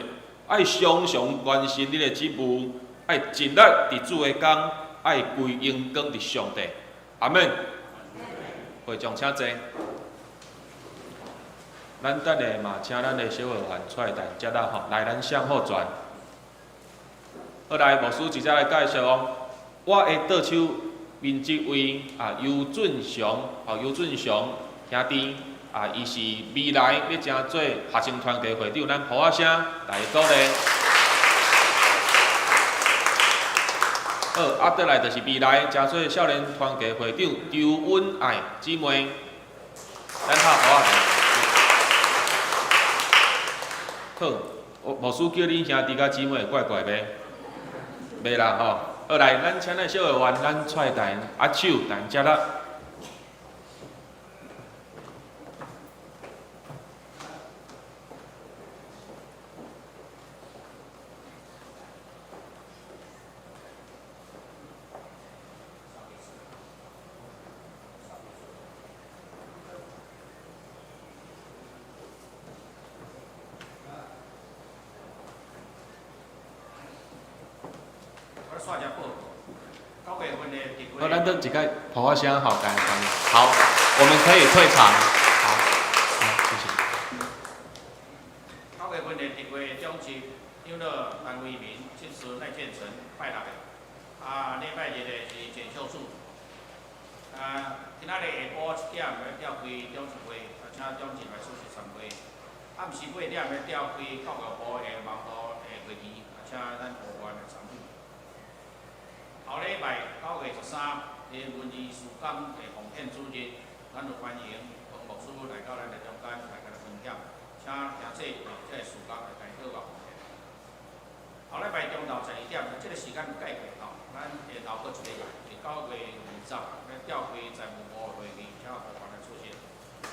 愛常常關心恁的職務，愛盡力佇主的工，愛歸榮光佇上帝。阿們。會長請坐。咱等下嘛，請咱的小會員出來承接啦吼。來，咱向後轉。好來，牧師直接來介紹哦。我的桌手面這位啊，尤俊雄，哦，尤俊雄兄弟啊，伊是未來欲成做學生團契會長，咱噗仔聲來鼓勵。好，啊，轉來就是未來成做少年團契會長張允愛姊妹，咱拍噗仔聲。好，我牧師叫恁兄弟佮姊妹會怪怪袂？袂啦吼。好來，咱請咱小會員，咱出來台握手，台遮啦。好，咱等一個噗仔聲吼，共好，我們可以退場。好，好，謝謝。 9月份的特會長執長老陳為民、執事賴建成拜六的，啊，禮拜日的是簡秀柱。啊，今仔日下晡7點欲召開長執會，啊，請長執來出席參會。暗時8點欲召開教育部的網路的會議，啊，請咱部員來參與。後禮拜9月13日文藝事工的奉獻主日，咱就歡迎黃牧師來到咱的中間來共咱分享，請聽者為這个事工來代禱佮奉獻。後禮拜中晝12點，這个時間有改過吼，咱會留閣一禮拜，是9月20，欲召開財務部的會議，請部員來出席。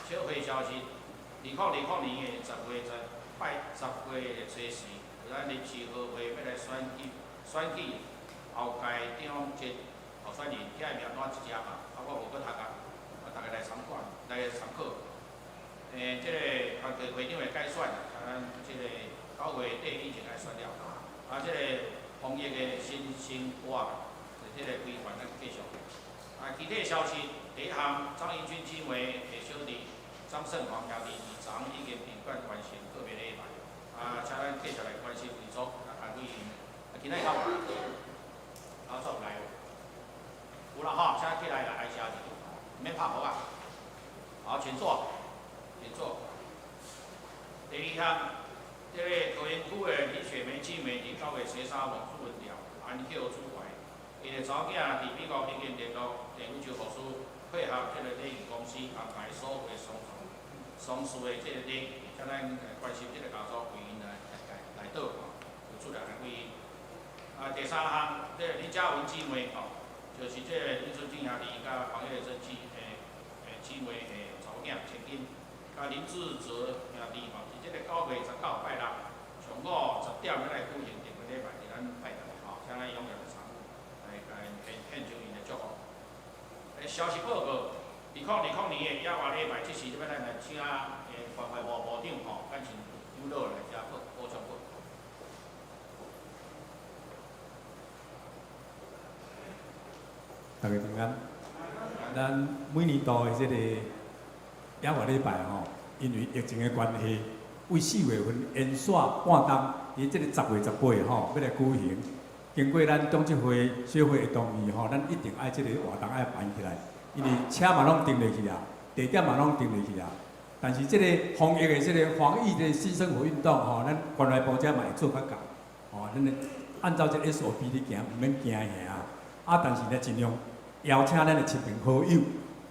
小會消息，2020年的10月10拜10月的初四，咱臨時合會欲來選舉選舉。後屆長執候選人，遐个名單佇遮嘛，啊，我無閣讀啊，啊，逐家來參觀，來參考。這个團體會長的改選，啊，咱這个9月底以前來選了。啊，這个防疫的新生活，這个規範咱繼續。啊，其他消息，第一項，張英軍姊妹的小弟張勝煌兄弟二昨已經閉關完成告別禮拜。啊，請咱繼續來關心遺族，啊，安慰𪜶。啊，今仔日有無？老總來無？有啦吼，請起來來哀謝一下，毋免拍噗仔。好，請坐，請坐。第二項，這个桃園區的李雪梅姊妹佇9月13牧師文調安孝主懷，𪜶的查某囝佇美國已經聯絡鄭宇洲牧師，配合這个禮儀公司安排所有的喪喪事的這个禮儀，請咱關心這个家族為𪜶來來來禱吼，有主來安慰𪜶。啊，第三項，這個林嘉文姊妹吼，就是這個林春靜兄弟佮黃葉珍姊的姊妹的查某囝千金，佮林志哲兄弟吼，佇這个9月19拜六上午10點欲來舉行訂婚禮拜，佇咱拜堂吼，請咱踴躍來參與，來共獻獻上𪜶的祝福。消息報告，2020年的野外禮拜，這時欲咱來請關懷部部長吼，簡請長老來遮報補充報告。大家平安。咱每年度的這个野外禮拜吼，因為疫情的關係，為4月份延續半冬，佇這個10月18吼，欲來舉行。經過咱長執會小會的同意吼，咱一定愛這个活動愛辦起來，因為車嘛攏訂落去啊，地點嘛攏訂落去啊。但是這個防疫的這个防疫的新生活運動吼，咱關懷部遮嘛會做較夠，吼，咱按照這個 SOP 咧行，毋免驚嚇啊。啊，但是呢，盡量邀請咱的親朋好友，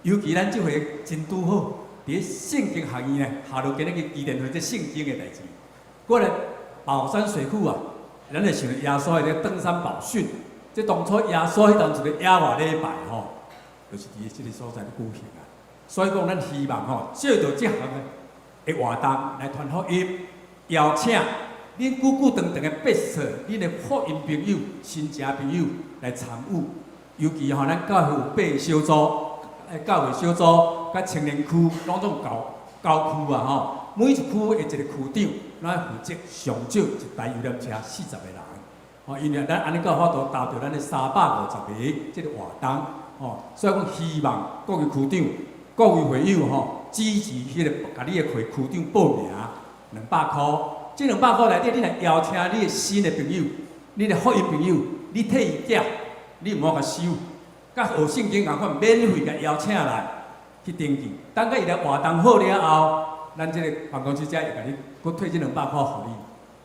尤其咱這回真拄好，佇聖經學院呢，下落今日去祈禱會這聖經的代誌。過來寶山水庫啊，咱會想耶穌的登山寶訓，這當初耶穌彼當一個野外禮拜吼，就是佇這个所在咧舉行啊。所以講，咱希望吼，借著這項的活動來傳福音，邀請恁久久長長的伯嫂、恁的福音朋友、親戚朋友來參與。尤其吼，咱教會有8个小組，教會小組佮青年區，攏總九區啊吼。每一區的一個區長，咱愛負責上少一台遊覽車40個人。吼，因為咱按呢才有法度達到咱的350個這个活動。吼，所以講希望各位區長、各位會友吼，支持彼个，共你的會區長報名200箍。這200箍內底，你若邀請你的新的朋友、你的福音朋友，你替伊寄，你毋好共收，佮學聖經仝款，免費共邀請來去登記。等到伊來活動好了後，咱這個辦公室才會共你閣退這200箍予你。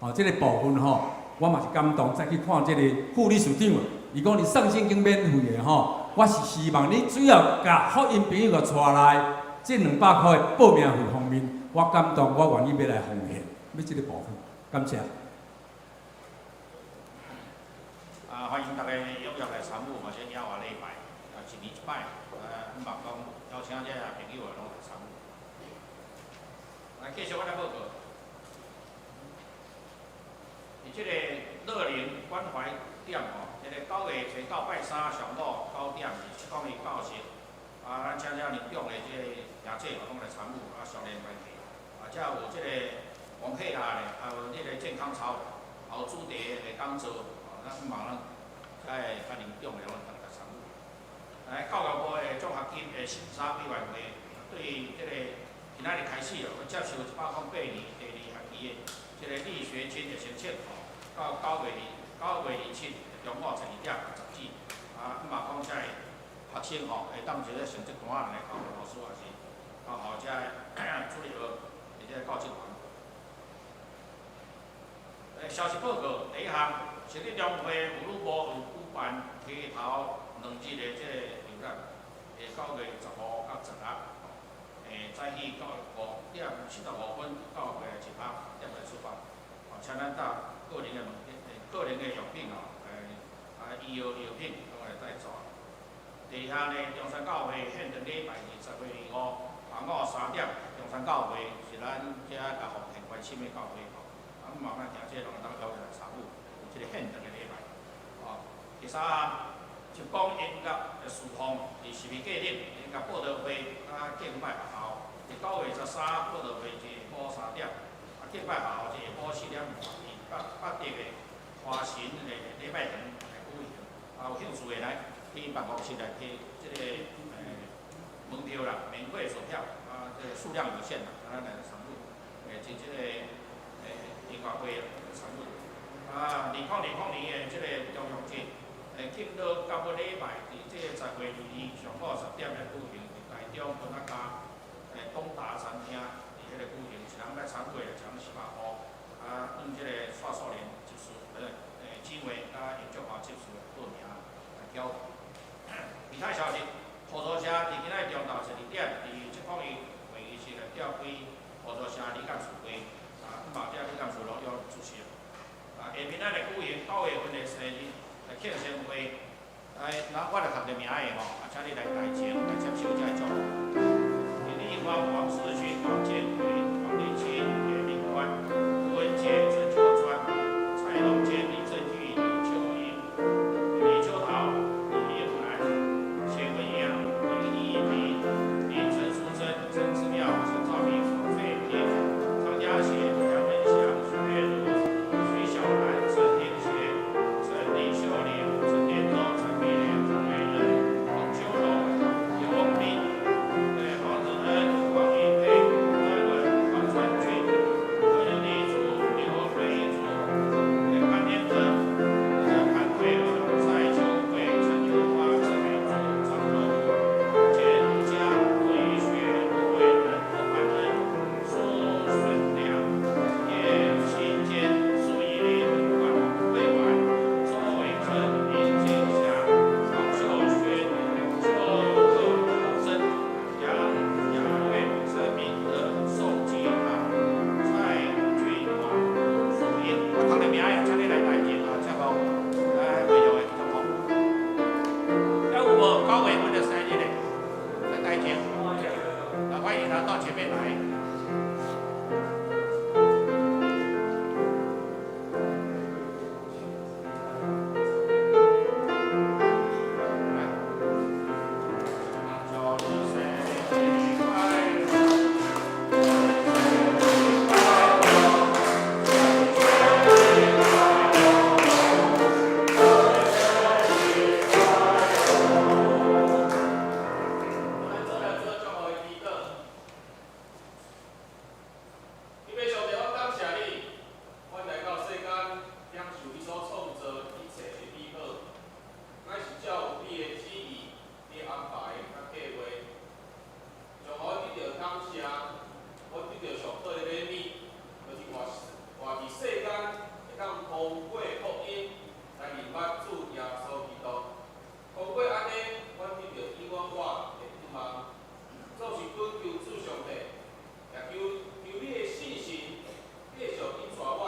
吼，這个部分吼，我嘛是感動，再去看這个副理事長，伊講你送聖經免費的吼，我是希望你只要共福音朋友共帶來，這200箍的報名費方面，我感動，我願意欲來奉獻，欲這个部分。感謝。啊，歡迎大家踴躍來參與，嘛是耶和華禮拜，啊，一年一擺，啊，希望講邀請這朋友啊，攏來參與。來，繼續我來報告。佇這個樂齡關懷點吼，這個9月初9拜三上午9點是70290，啊，咱請這年長的這個兄姐攏來參與，啊，相連關係，啊，才有這個王血壓咧，還有這個健康操，還有主題的講座，哦，咱希望咱遮個較年長的攏會當來參與。來，教育部的獎學金的審查委員會對這個今仔日開始哦，欲接受108年第二學期的這個勵學金的申請吼，到9月27中午12點10止。啊，希望講遮個學生吼，會當一個成績單來交老師，還是交予遮個主日學或者教職員。消息報告，第一項，成立中會婦女部有舉辦溪頭2日的這個遊覽，9月15佮16，早起到5點45分到100點來出發，哦，請咱帶個人的物件，個人的用品吼，啊，醫藥藥品攏會帶走。第二項呢，中山教會獻堂禮拜20月25下午3點，中山教會是咱遮共福田關心的教會吼。啊，慢慢行，這攏會當邀來參與，有這個獻堂的禮拜。哦，第三項，就講音樂的事奉，佇十二月頂音樂報道會佮敬拜學校，佇9月13報道會是下晡3點，啊敬拜學校是下晡4點半，佇北北德的華神的禮拜堂來舉行。啊，有興趣的來去辦公室來提這個門票啦，免費售票，啊，這個數量有限啦，啊，咱來參與，佇這個音樂會參與。啊，2020年的這個重陽節，敬老感恩禮拜，佇這個10月22上午10點來舉行，佇台中分仔家東達餐廳，佇彼個舉行，一人欲參會，一人400箍。啊，用這個蔡素蓮執事，姊妹佮葉祝華執事來報名來繳。其他消息，合作社佇今仔日中晝12點，佇702會議室來召開合作社理監事會，啊，嘛這理監事攏要出席。啊，下面咱來舉行9月份的生日來慶生會，來，那我來讀個名的吼，啊，請你來台前來接受這個祝福。林立芳、王世勳、王建奎、王立清、葉明官、吴文杰、陳秋川、蔡龍堅、李正玉、李秋英、李秋桃、李英男、謝文陽、李立平、林陳淑貞、陳志妙、陳兆明、王翠萍、張家賢、楊文祥、徐月如、徐小蘭、陳廷賢、陳李秀玲、陳建忠、陳美蓮、陳美仁、黃秋龍、劉文斌、黃子恩、黃怡佩、黃專文、黃傳俊、柯立柱、劉瑞柱、潘天珍、潘慧兒、蔡秋慧、陳秋花、陳美珠、張若武、簡佳、陸怡雪、陸慧仁、羅潘恩、蘇順良、葉新堅、蘇怡玲、管慧婉、周偉珍、林金霞、黃秀軒、邱克珍、楊雅月、陳明德、宋吉堂、蔡俊華、蘇英。我讀個名的，請你來台前啊，祝福來會場的祝福。還有無9月份的生日的，來台前，來歡迎他到前面來。來，祝你生日快樂！咱做來做祝福的祈禱。天父上帝，阮感謝你，阮來到世間，享受你所創造一切的美好，乃是照你的旨意、你的安排佮計畫。讓阮得著感謝，阮得著上好的禮物，就是活活佇世間，會當通過福音來認捌主耶穌基督。通過按呢，阮得著永遠活的盼望。總是懇求主上帝，也求求你的聖神繼續引帶阮，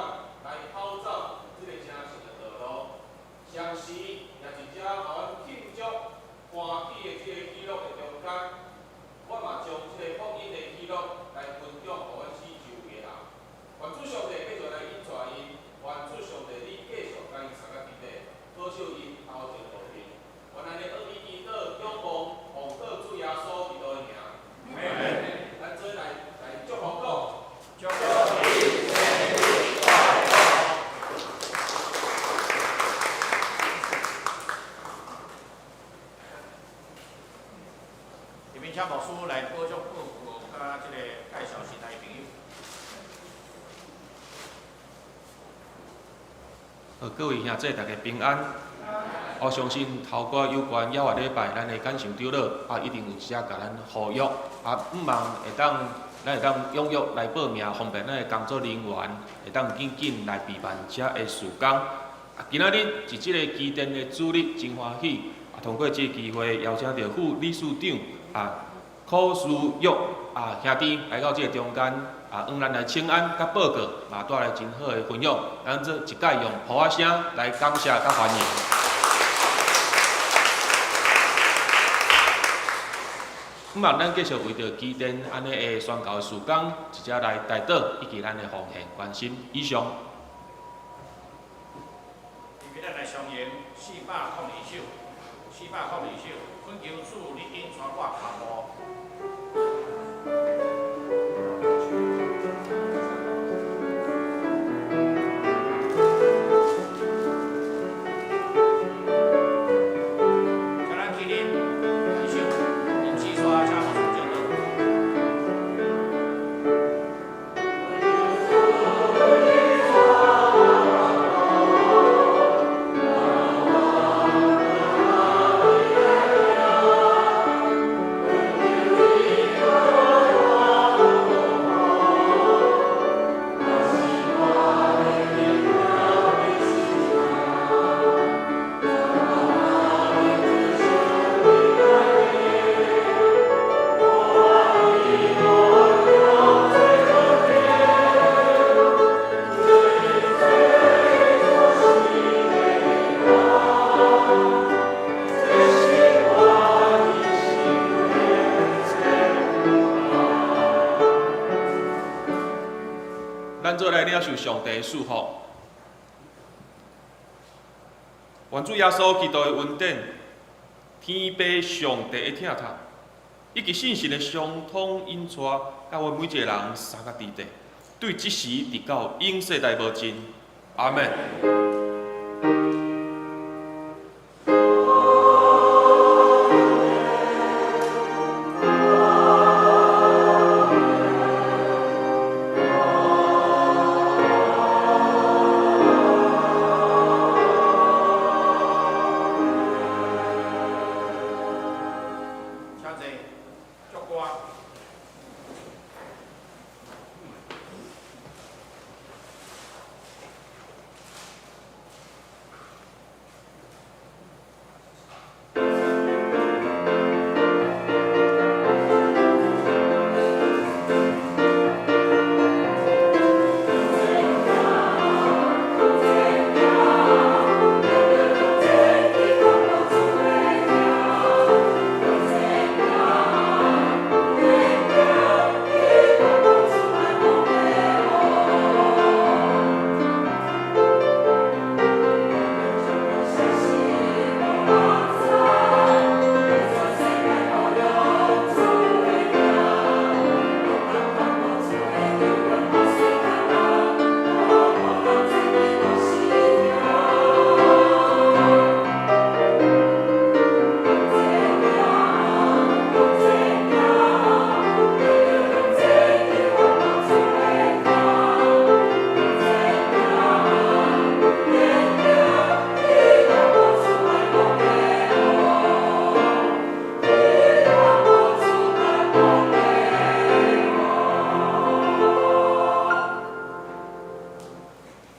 請牧師來補足報告，佮這個介紹其他的朋友。好，各位兄弟，大家平安。我相信透過有關猶活禮拜，咱的感受長老啊，一定有遮共咱呼籲啊，向望會當咱會當踴躍來報名，方便咱的工作人員會當緊緊來備辦遮的事工。啊，今仔日是這个基甸的主日，真歡喜啊！通過這个機會，邀請著副理事長啊，柯書玉啊兄弟來到這个中間啊，向咱來請安佮報告，嘛帶來真好的分享。咱做一擺用噗仔聲來感謝佮歡迎。向望咱繼續為著基甸按呢的宣教的事工，一齊來代禱，以及咱的奉獻關心。以上。預備咱來上演402首，402首，懇求主，你引帶我跤步。請咱起立，舉手，用指刷請牧師祝禱。咱做來領受上帝的祝福。願主耶穌基督的恩典、天父上帝的疼痛，以及聖神的相通引帶，佮阮每一個人三个弟弟，對這時直到永世代無盡。阿們。請坐，祝歌。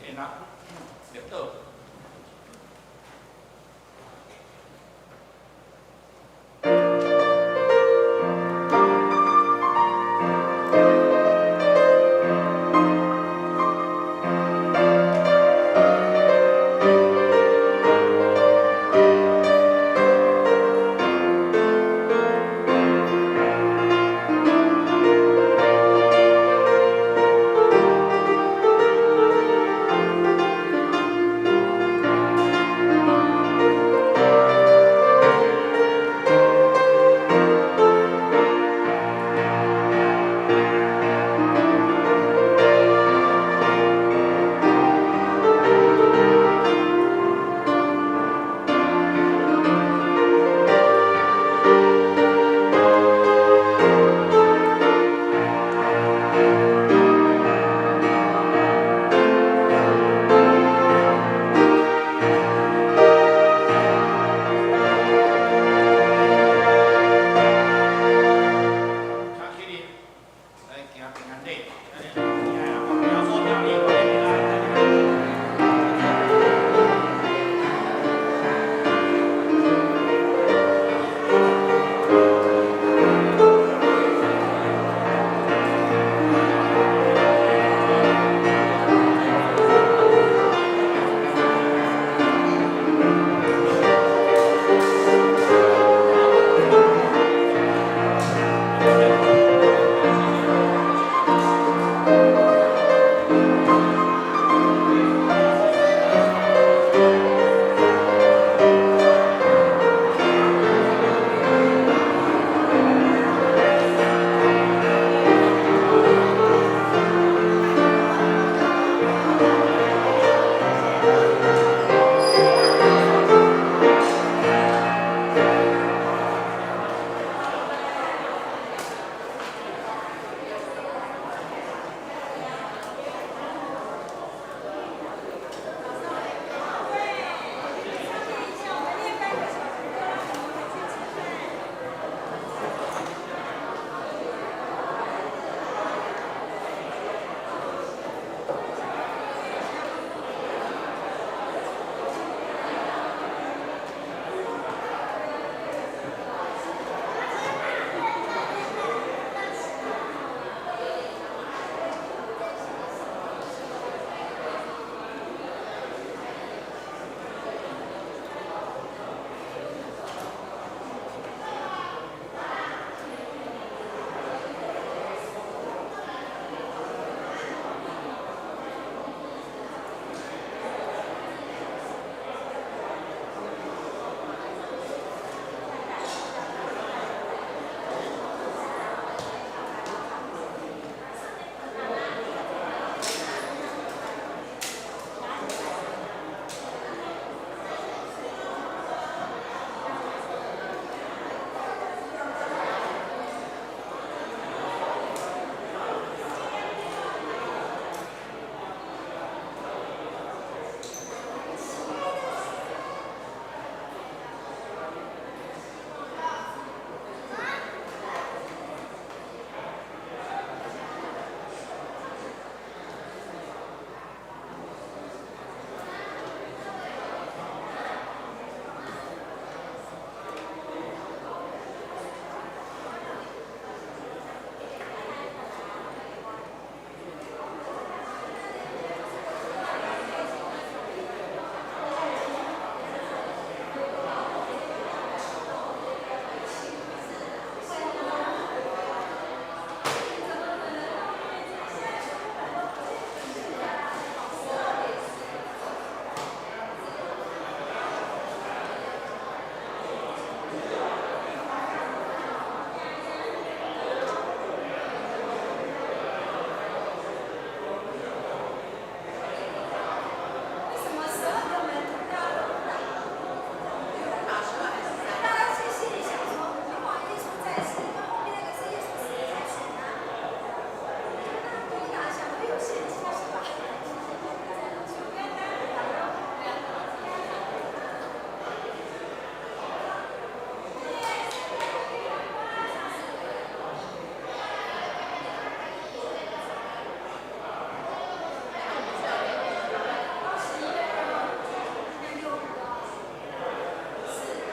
天啊，立倒。